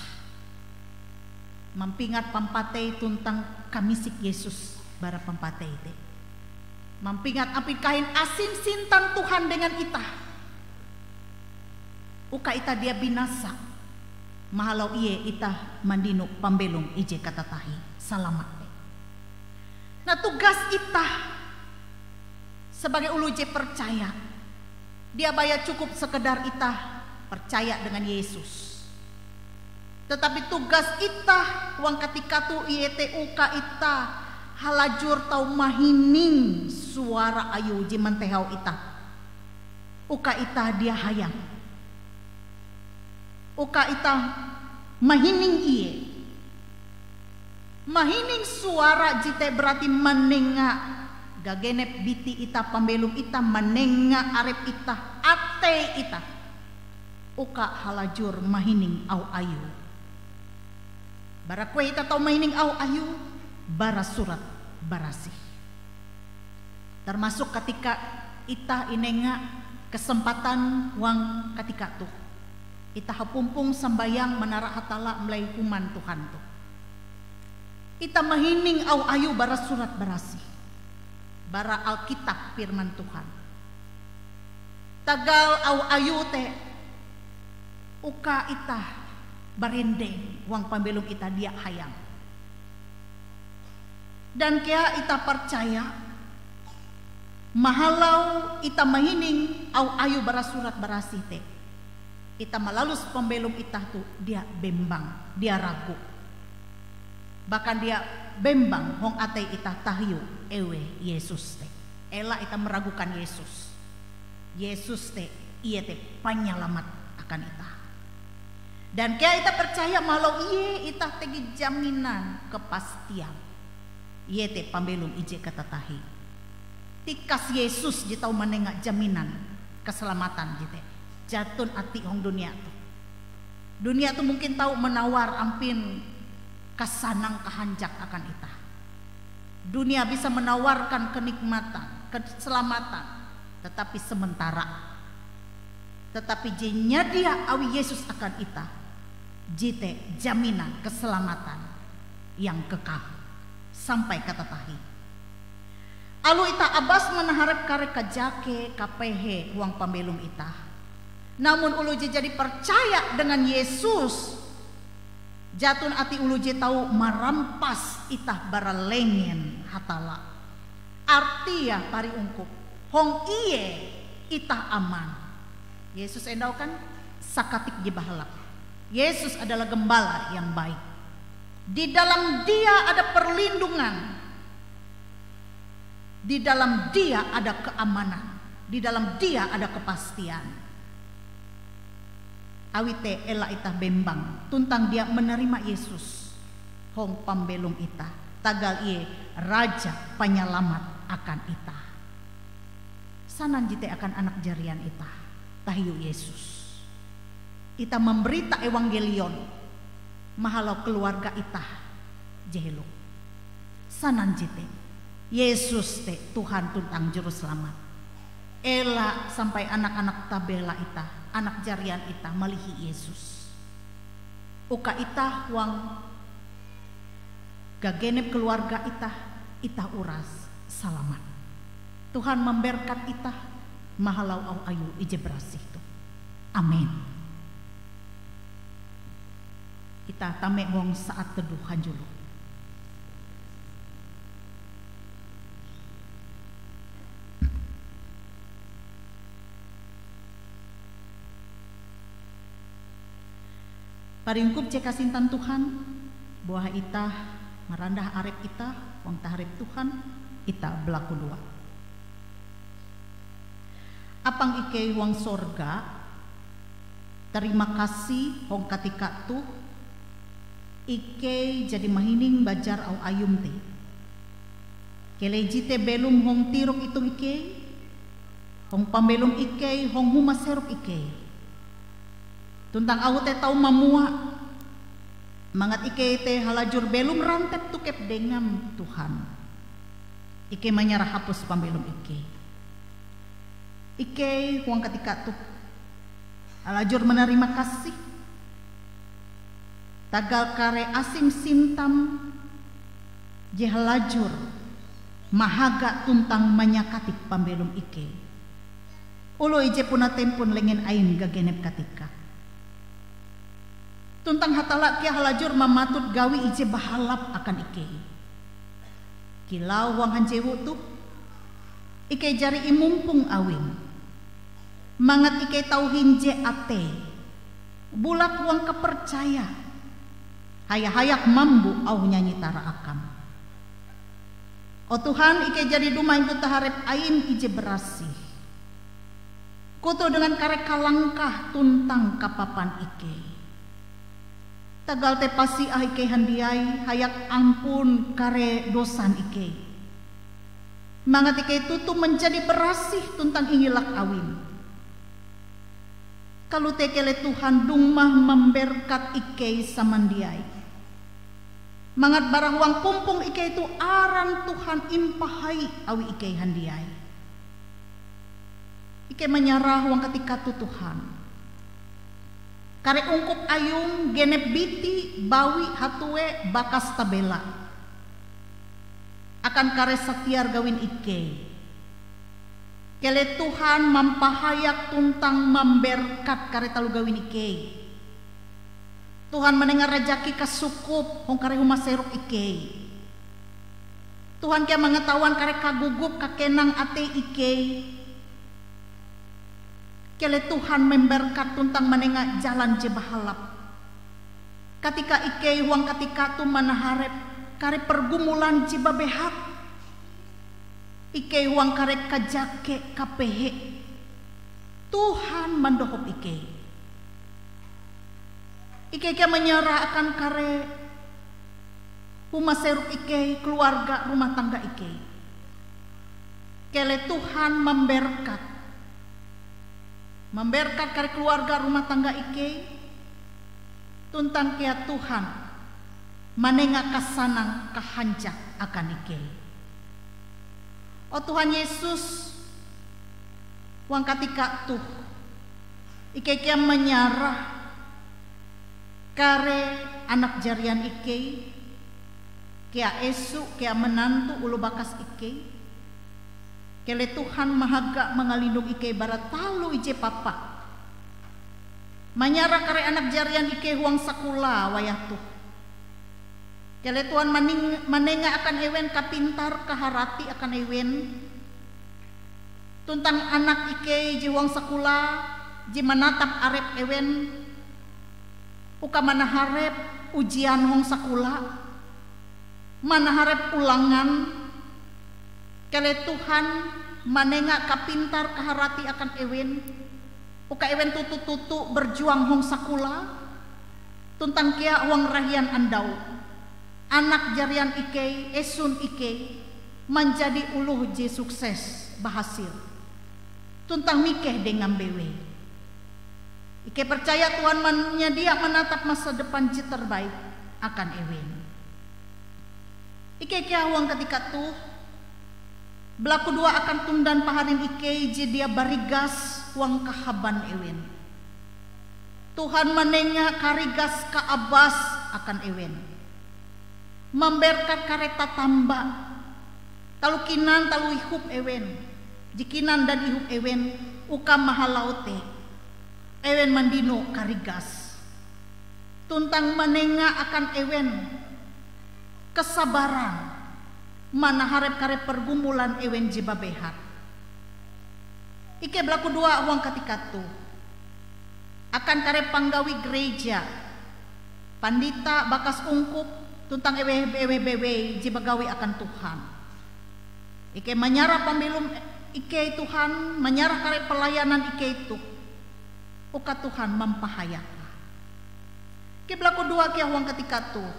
Mampingat pampatei tuntang kamisik Yesus bara pampatei te. Mampingat ampin kahin asin sintan Tuhan dengan itah. Uka itah dia binasa, mahalau ie itah mandino pambelom ije katatahie, salamat te. Nah, tugas itah sebagai oloh je percaya, dia baya cukup sekedar itah percaya dengan Yesus. Tetapi tugas itah huang katika toh iete uka itah halajur tau mahining suara Ayue je mantehau itah. Uka itah dia hayang. Uka itah mahining Ie. Mahining suara jete berarti manenga gagenep biti itah, pambelom itah, manenga arep itah, atei itah. Uka halajur mahining auh Ayue. Bara kueh itah tau mahining auh Ayue? Bara Surat Barasih. Termasuk katika itah inenga kesempatan huang katika toh. Itah hapumpong sambayang manara Hatalla melai human Tuhan toh. Itah mahining auh Ayue bara Surat Barasih, bara Alkitab, Firman Tuhan. Tagal auh Ayue te uka itah barendeng huang pambelom itah dia hayang. Dan kea itah percaya, mahalau itah mahining auh Ayue bara Surat Barasih te, itah malalus pambelom itah toh dia bembang, dia ragu. Bahkan dia bembang hong atei itah tahiu eweh Yesus te. Ela itah meragukan Yesus. Yesus te, Ie te panyalamat akan itah. Dan kea itah percaya mahalau Ie itah tegi jaminan kepastian. Ie te pambelom ije katatahie. Tikas Yesus je tau manenga jaminan keselamatan jete. Jaton atie hong dunia toh. Dunia toh mungkin tau menawar ampin kasanang kahanjak akan itah. Dunia bisa menawarkan kenikmatan, keselamatan, tetapi sementara. Tetapi je nyadia awi Yesus akan itah, jete jaminan keselamatan yang kekal sampai katatahie. Aloh itah abas manaharep kare kajake kapehe huang pambelom itah, namun oloh je jadi percaya dengan Yesus, jaton atie oloh je tau marampas itah bara lengen Hatalla. Artie pari ungkup, hong Ie itah aman. Yesus endau kan sakatik je bahalap. Yesus adalah gembala yang baik. Di dalam Dia ada perlindungan. Di dalam Dia ada keamanan. Di dalam Dia ada kepastian. Awi te ela itah bembang tuntang dia manarima Yesus hong pambelom itah, tagal Ie Raja Panyalamat akan itah. Sanan jete akan anak jarian itah tahiu Yesus. Itah mambarita ewangelion mahalau keluarga itah je helo. Sanan jete, Yesus te Tuhan tuntang Juruselamat. Ela sampai anak-anak tabela itah, anak jarian itah malihi Yesus. Uka itah huang gagenep keluarga itah, itah uras salamat. Tuhan mamberkat itah mahalau auh Ayue ije barasih toh. Amin. Itah tame hong saat teduh hanjulo. Pari ungkup je kasintan Tuhan, buah itah marandah arep itah hong taharep Tuhan, itah balakudoa. Apang ikei huang sorga, tarima kasih hong katika toh ikei jadi mahining bajar auh Ayum te. Keleh jete belom hong tirok itong ikei, hong pambelom ikei, hong huma serok ikei. Tuntang auh te tau mamua, mangat ikei te halajur belom rantep tokep dengam, Tuhan. Ikei manyarah hapus pambelom ikei. Ikei huang katika toh halajur manarima kasih tagal kare asim sintam je halajur mahaga tuntang manyakatik pambelom ikei. Oloh ije puna tempon lengen aim gagenep katika. Tuntang Hatalla kea halajur mamatut gawi ije bahalap akan ikei. Kilau huang hanjewu toh, ikei jari imumpong awim, mangat ikei tau hinje atei, bulat huang kapercaya, haya-hayak mambo auh nyanyi tara akam. O Tuhan, ikei jari dumah intu taharep aim ije barasih, kutoh dengan kare kalangkah tuntang kapapan ikei. Tagal te pasiah ikei handiai hayak ampun kare dosan ikei, mangat ikei toto manjadi barasih tuntang ingilak awim. Kalote keleh Tuhan dumah mamberkat ikei samandiai, mangat bara huang pumpong ikei toh aran Tuhan impahai awi ikei handiai. Ikei manyarah huang katika toh Tuhan, kare ungkup ayum genep biti bawi hatue bakas tabela akan kare satiar gawin ikei. Keleh Tuhan mampahayak tuntang mamberkat kare taloh gawin ikei. Tuhan manenga rajaki kasukup hong kare huma serok ikei. Tuhan kea mangatawan kare kagugup kakenang atei ikei. Keleh Tuhan memberkat tuntang manenga jalan je bahalap. Katika ikei huang katika toh manaharep kare pergumulan je babehat, ikei huang kare kajake kapehe, Tuhan mandohop ikei. Ikei kea manyarah akan kare huma serok ikei, keluarga rumah tangga ikei. Keleh Tuhan mamberkat, mamberkat kare keluarga rumah tangga ikei, tuntang kea Tuhan manenga kasanang kahanjak akan ikei. O Tuhan Yesus, huang katika toh, ikei kea manyarah kare anak jarian ikei, kea esu, kea manantu oloh bakas ikei. Keleh Tuhan mahaga mangalindong ikei bara taloh ije papa. Manyarah kare anak jarian ikei huang sakola wayah toh. Keleh Tuhan maning-, manenga akan ewen kapintar kaharati akan ewen. Tuntang anak ikei je huang sakola, je manatap arep ewen uka manaharep ujian hong sakola, manaharep ulangan, keleh Tuhan manenga kapintar kaharati akan ewen, uka ewen toto-toto berjuang hong sakola, tuntang kea huang rahian andau, anak jarian ikei, esun ikei, manjadi oloh je sukses, bahasil, tuntang mikeh dengan bewei. Ikei percaya Tuhan manyadia manatap masa depan je terbaik akan ewen. Ikei kea huang katika toh balakudoa akan tundan paharin ikei je dia barigas huang kahaban ewen. Tuhan manenga karigas kaabas akan ewen, mamberkat kare tatamba, taloh kinan taloh ihop ewen, je kinan dan ihop ewen uka mahalau te, ewen mandino karigas, tuntang manenga akan ewen kasabaran manaharep kare pergumulan ewen je babehat. Ikei balakudoa huang katika toh akan kare panggawi gereja, pandita bakas ungkup, tuntang eweh-eweh bewei je bagawi akan Tuhan. Ikei manyarah pambelom ikei Tuhan, manyarah kare pelayanan ikei toh uka Tuhan mampahayaka. Ikei balakudoa kea huang katika toh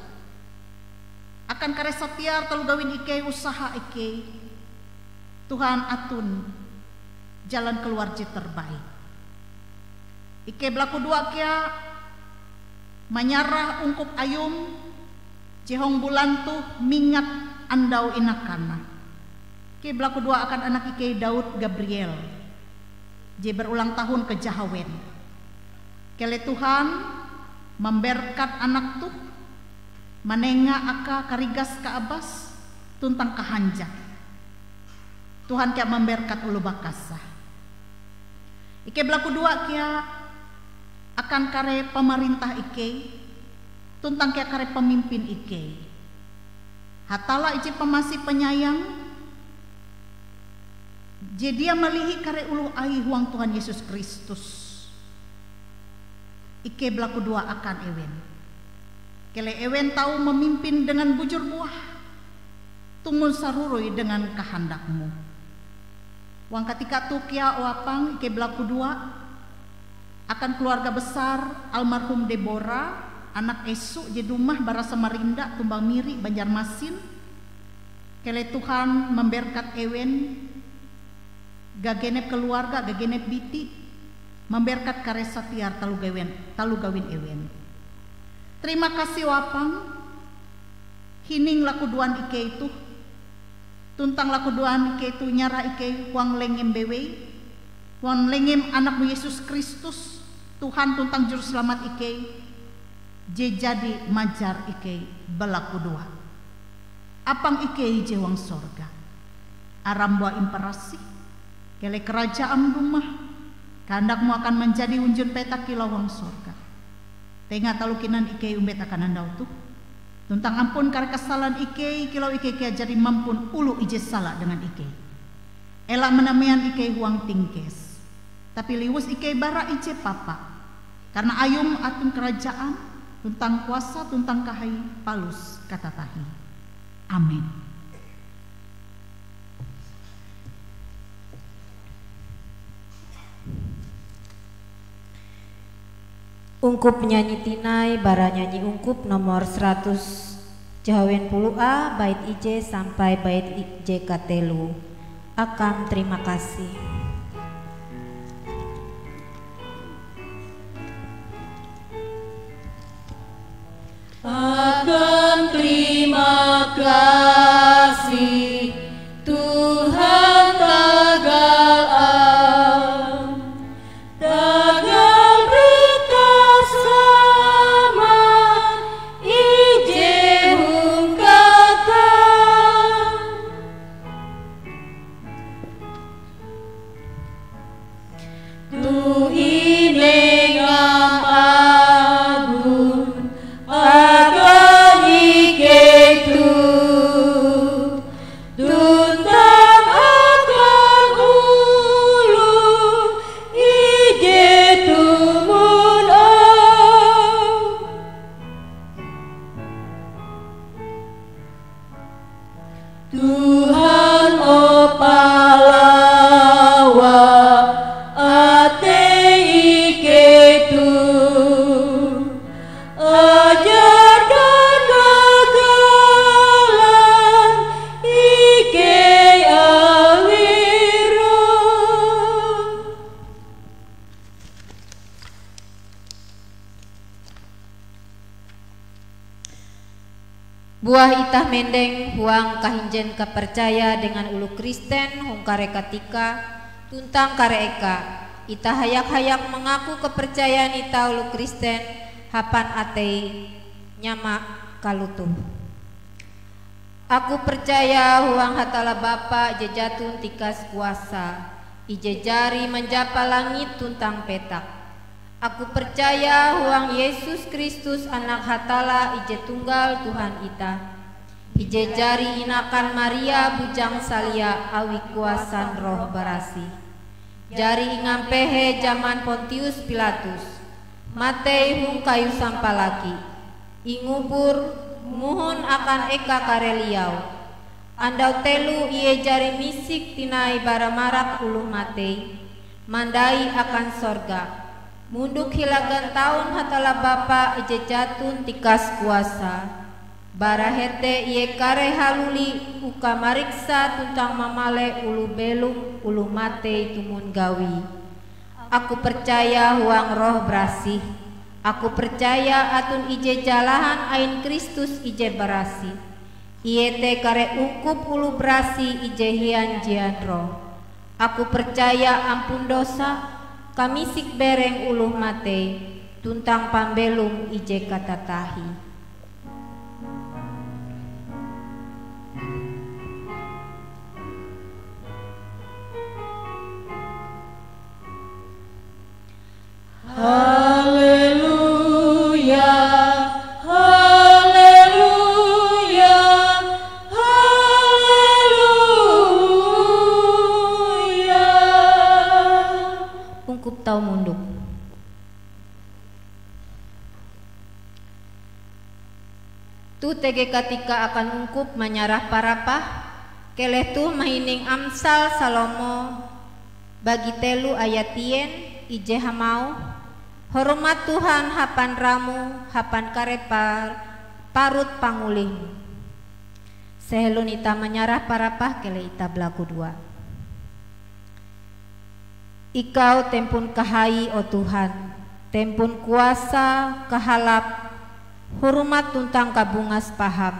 akan kare satiar taloh gawin ikei, usaha ikei. Tuhan aton jalan keluar je terbaik. Ikei balakudoa kea manyarah ungkup ayum je hong bulan toh mingat andau inakana. Ikei balakudoa akan anak ikei Daud Gabriel, je berulang tahun kajahawen. Keleh Tuhan mamberkat anak toh, manenga akae karigas kaabas tuntang kahanjak. Tuhan kea mamberkat oloh bakasa. Ikei balakudoa kea akan kare pamarintah ikei, tuntang kea kare pamimpin ikei. Hatalla ije pamasih panyayang, je dia malihi kare oloh Aie huang Tuhan Yesus Kristus. Ikei balakudoa akan ewen. Keleh ewen tau mamimpin dengan bujur buah, tumon sarurui dengan kahandak-Mu. Huang katika toh kea, o Apang, ikei balakudoa akan keluarga besar almarhum Deborah, anak esu je dumah bara Samarinda, Tumbang Miri, Banjarmasin. Keleh Tuhan mamberkat ewen, gagenep keluarga, gagenep biti, mamberkat kare satiar taloh gawen, taloh gawin ewen. Terima kasih, o Apang, hining lakudoan ikei toh, tuntang lakudoan ikei toh nyarah ikei huang lengem bewei, huang lengem Anak-Mu Yesus Kristus, Tuhan tuntang Juruselamat ikei, je jadi majar ikei balakudoa. Apang ikei je huang sorga, aram-Mu imparasih, keleh karajaan-Mu dumah, kahandak-Mu akan manjadi hunjun petak kilau huang sorga. Tenga taloh kinan ikei ombet akan andau toh, tuntang ampun kare kasalan ikei, kilau ikei kea jari mampun oloh ije sala dengan ikei. Ela manamean ikei huang tingkes, tapi liwus ikei bara ije papa. Karana Ayum aton karajaan, tuntang kuasa, tuntang kahai palus katatahie. Amen. Ungkup nyanyi tinai bara nyanyi ungkup nomor seratus jahawen puluh A, bait ije sampai bait ije katelu. Akam terima kasih. Akam terima kasih, Tuhan tagal Am, tagal berkat sama ije hong katam. Toh inenga-Mu akan ikei toh, tuntang akan oloh ije tumon Am. Tuhan, o palawa atei ikei toh, ajar dan kagalan ikei awi roh. Buah itah mendeng huang kahinjen kapercaya dengan oloh Kristen hong kare katika tuntang kare eka, itah hayak-hayak mangaku kapercayan itah oloh Kristen hapan atei nyama kalotoh. Aku percaya huang Hatalla Bapa je jaton tikas kuasa, ije jari manjapa langit tuntang petak. Aku percaya huang Yesus Kristus, Anak Hatalla ije tunggal Tuhan itah, ije jari inakan Maria bujang salia awi kuasan Roh Barasih, jari ingampehe jaman Pontius Pilatus, matei hong kayu sampalaki, ingubur, mohon akan eka kareh liau. Andau telo Ie jari misik tinai bara marak oloh matei, mandai akan sorga, mondok hila gantaun Hatalla Bapa ije jaton tikas kuasa. Bara hete Ie kareh haluli uka mariksa tuntang mamale oloh belom oloh matei tumon gawie. Aku percaya huang Roh Barasih. Aku percaya aton ije jalahan ain Kristus ije barasih, iete kare ungkup oloh barasih ije hian-jian roh. Aku percaya ampun dosa, kamisik bereng oloh matei, tuntang pambelom ije katatahie. Haleluya, haleluya, haleluya. Ungkup tau mondok. Toh tege katika akan ungkup manyarah parapah, keleh toh mahining Amsal Salomo bagi telo ayat tien, ije hamauh, "Hormat Tuhan hapan ramu, hapan kare par-, parut pangulihmu." Sahelon itah manyarah parapah, keleh itah balakudoa. Ikau tempon kahai, o Tuhan, tempon kuasa, kahalap, hormat tuntang kabungas paham.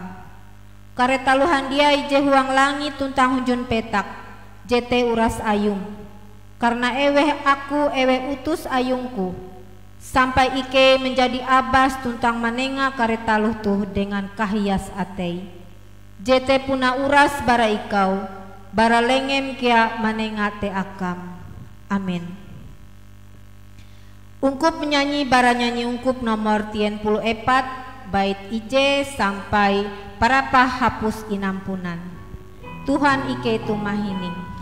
Kare taloh handiai je huang langit tuntang hunjun petak, jete uras Ayum. Karana eweh aku, eweh utus Ayungku, sampai ikei manjadi abas tuntang manenga kare taloh toh dengan kahias atei. Jete puna uras bara ikau, bara lengem kea manenga te akam. Amen. Ungkup manyanyi bara nyanyi ungkup nomor tien puluh epat, bait ije sampai parapah hapus inampunan. Tuhan ikei toh mahining.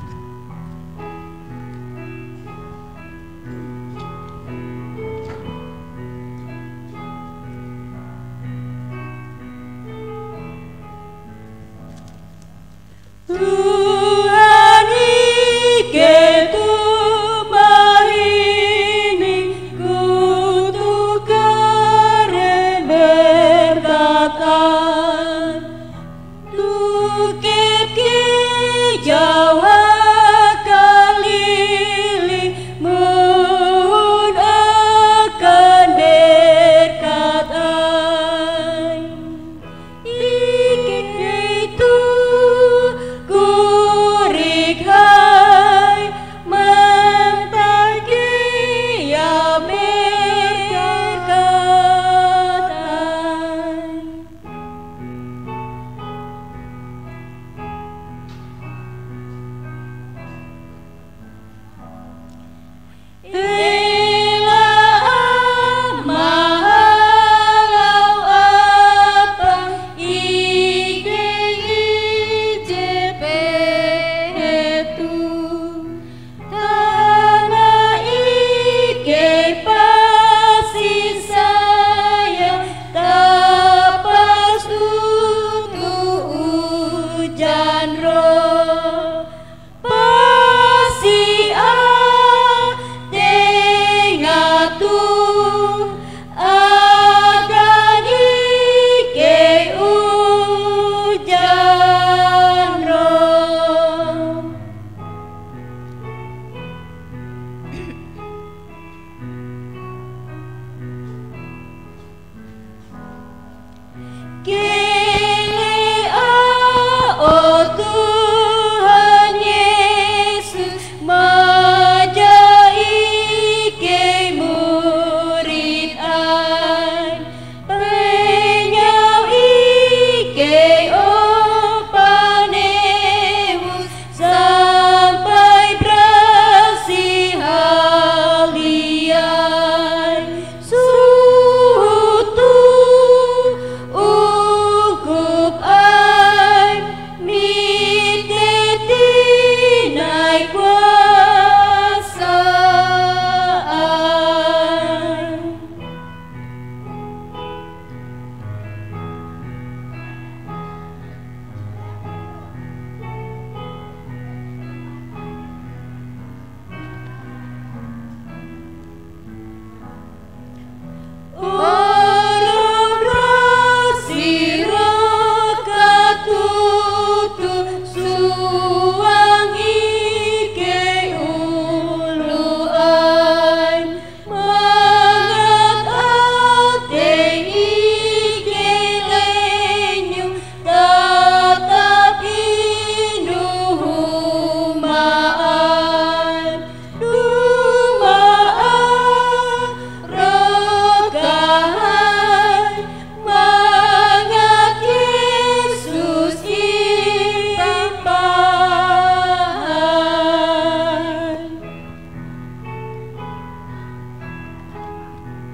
Tuhan ikei toh mahining, kutoh kare berkat Aim. Tokep ikei jauh hakaliling mohon akan berkat Aim. Ikei toh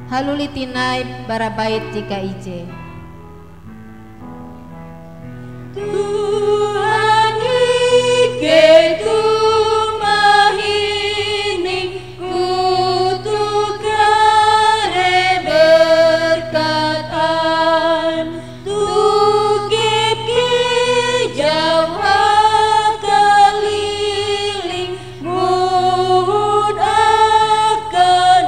Haluli tinai bara bait je kaije. Tuhan ikei toh mahining kutoh kare berkat An. Tokep kejau hakaliling mohon akan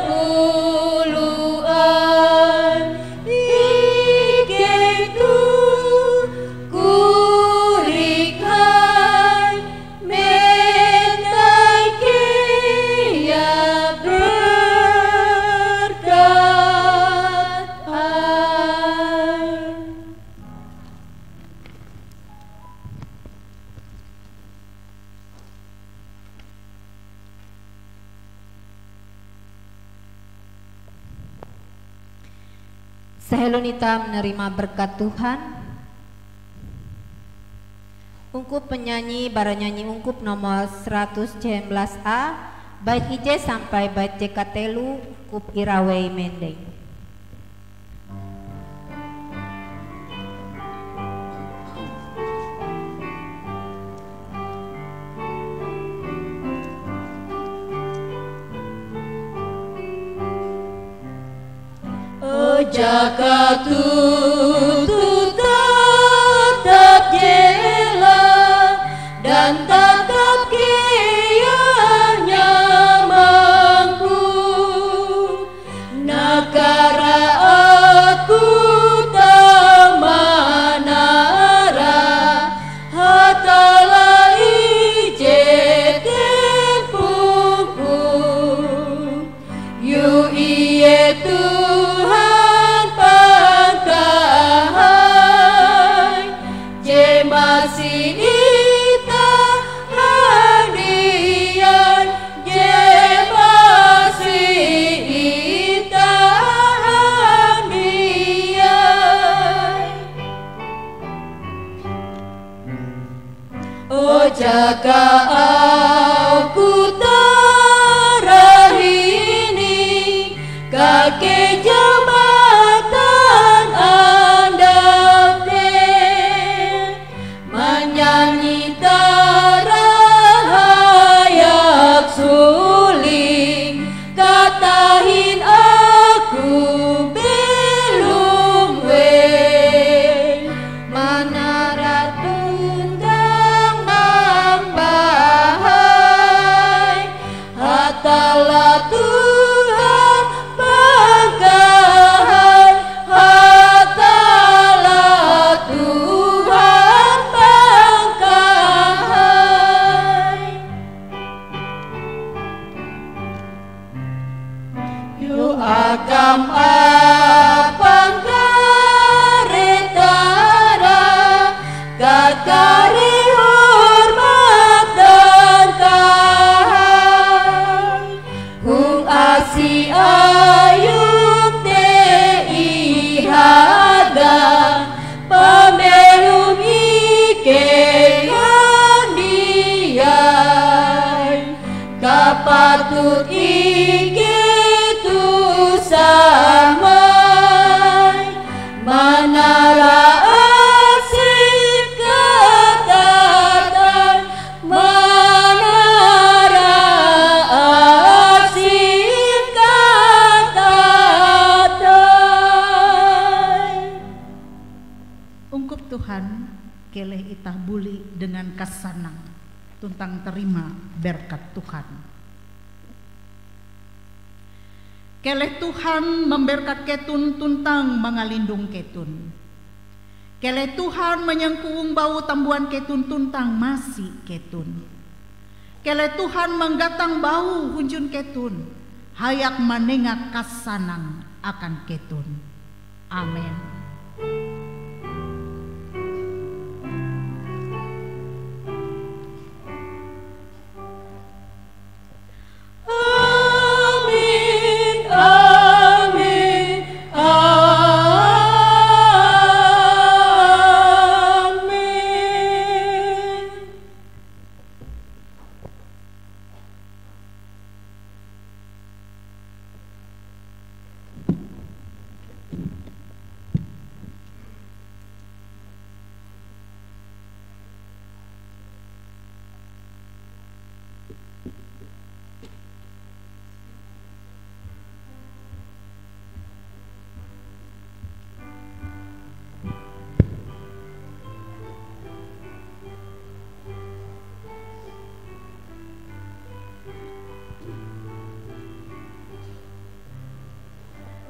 olohan. Ikei toh korik hai metai kea berkat An. Sahelon itah manarima berkat Tuhan. Ungkup penyanyi bara nyanyi ungkup nomor seratus enam belas A, bait ije sampai bait je katelu, ungkup irawei mendeng. Ojaka toto tatap jela dan tatap kea nyamangku. Nakara aku tau manara Hatalla ije tempongku. Yo Ie Tuhan pangkahai, je masi itah handiai, je masi itah handiai. Ojaka aku tarahining kakejau matanandau te, manyanyi tarahayak suling katahin aku belom weh. Manara tuntang mambahai, Hatalla Tuhan pangkahai, Hatalla Tuhan pangkahai. Yo akam apang kare tara, kakare hormat dan kahai. Hong asi ayum te ihaga, pambelom ikei handiai. Kapatut ikei toh samai manara asip katatahie, manara asip katatahie. Ungkup Tuhan, keleh itah buli dengan kasanang tuntang tarima berkat Tuhan. Keleh Tuhan mamberkat keton tuntang mangalindong keton. Keleh Tuhan manyangkohong baue tambuan keton tuntang masi keton. Keleh Tuhan manggatang baue hunjun keton, hayak manenga kasanang akan keton. Amen. Amin, amin, amin.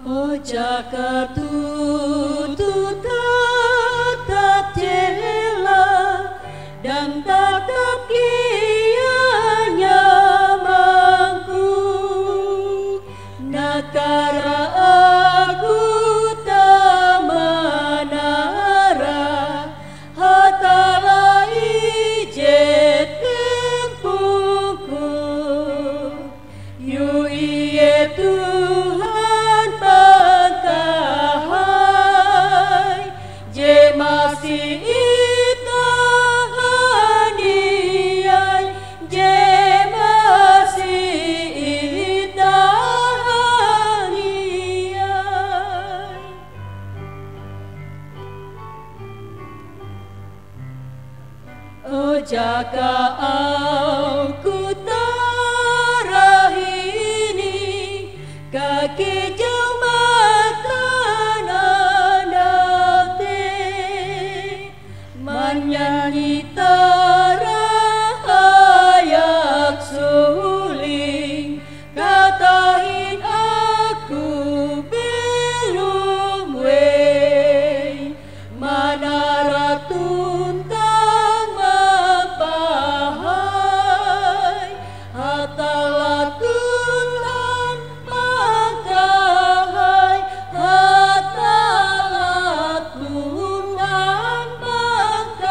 Oh, jaka tutu tatap jelas dan tatap kian nyamangku. Nakara aku tamanara Hatalla ije tempoku. Yu ie Tuhan pangkahai, je masi itah handiai, je masi itah handiai. Oh, jaka auku tarahini, kakejau matan Andau te, manyanyi tarahayak-suling, katahin aku belom wei. Manara tuntang mapahai, Hatalla Tuhan pangkahai, Hatalla Tuhan pangkahai.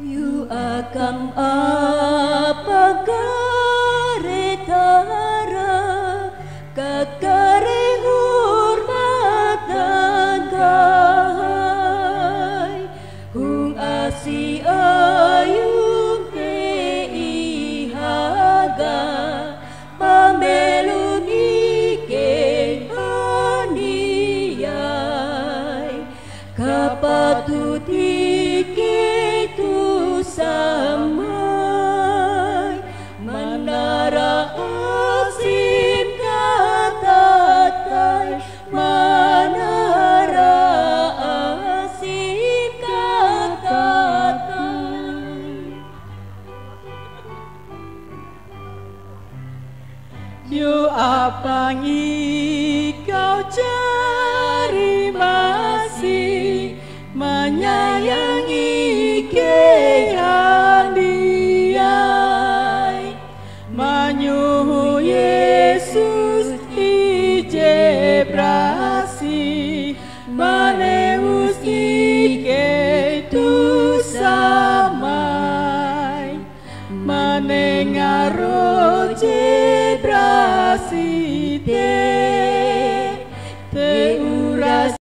Yu akam apang kare tara, kakare hormat dan kahai, hong asi ayum te ihaga, pambelom ikei handiai. Kapatut ikei toh samai, manara asim katatai, manara asim katatai. Yu apang ikau jari masi manyayang ikei handiai, manyoho Yesus ije barasih, manewus ikei toh samai. Manenga Roh je barasih te,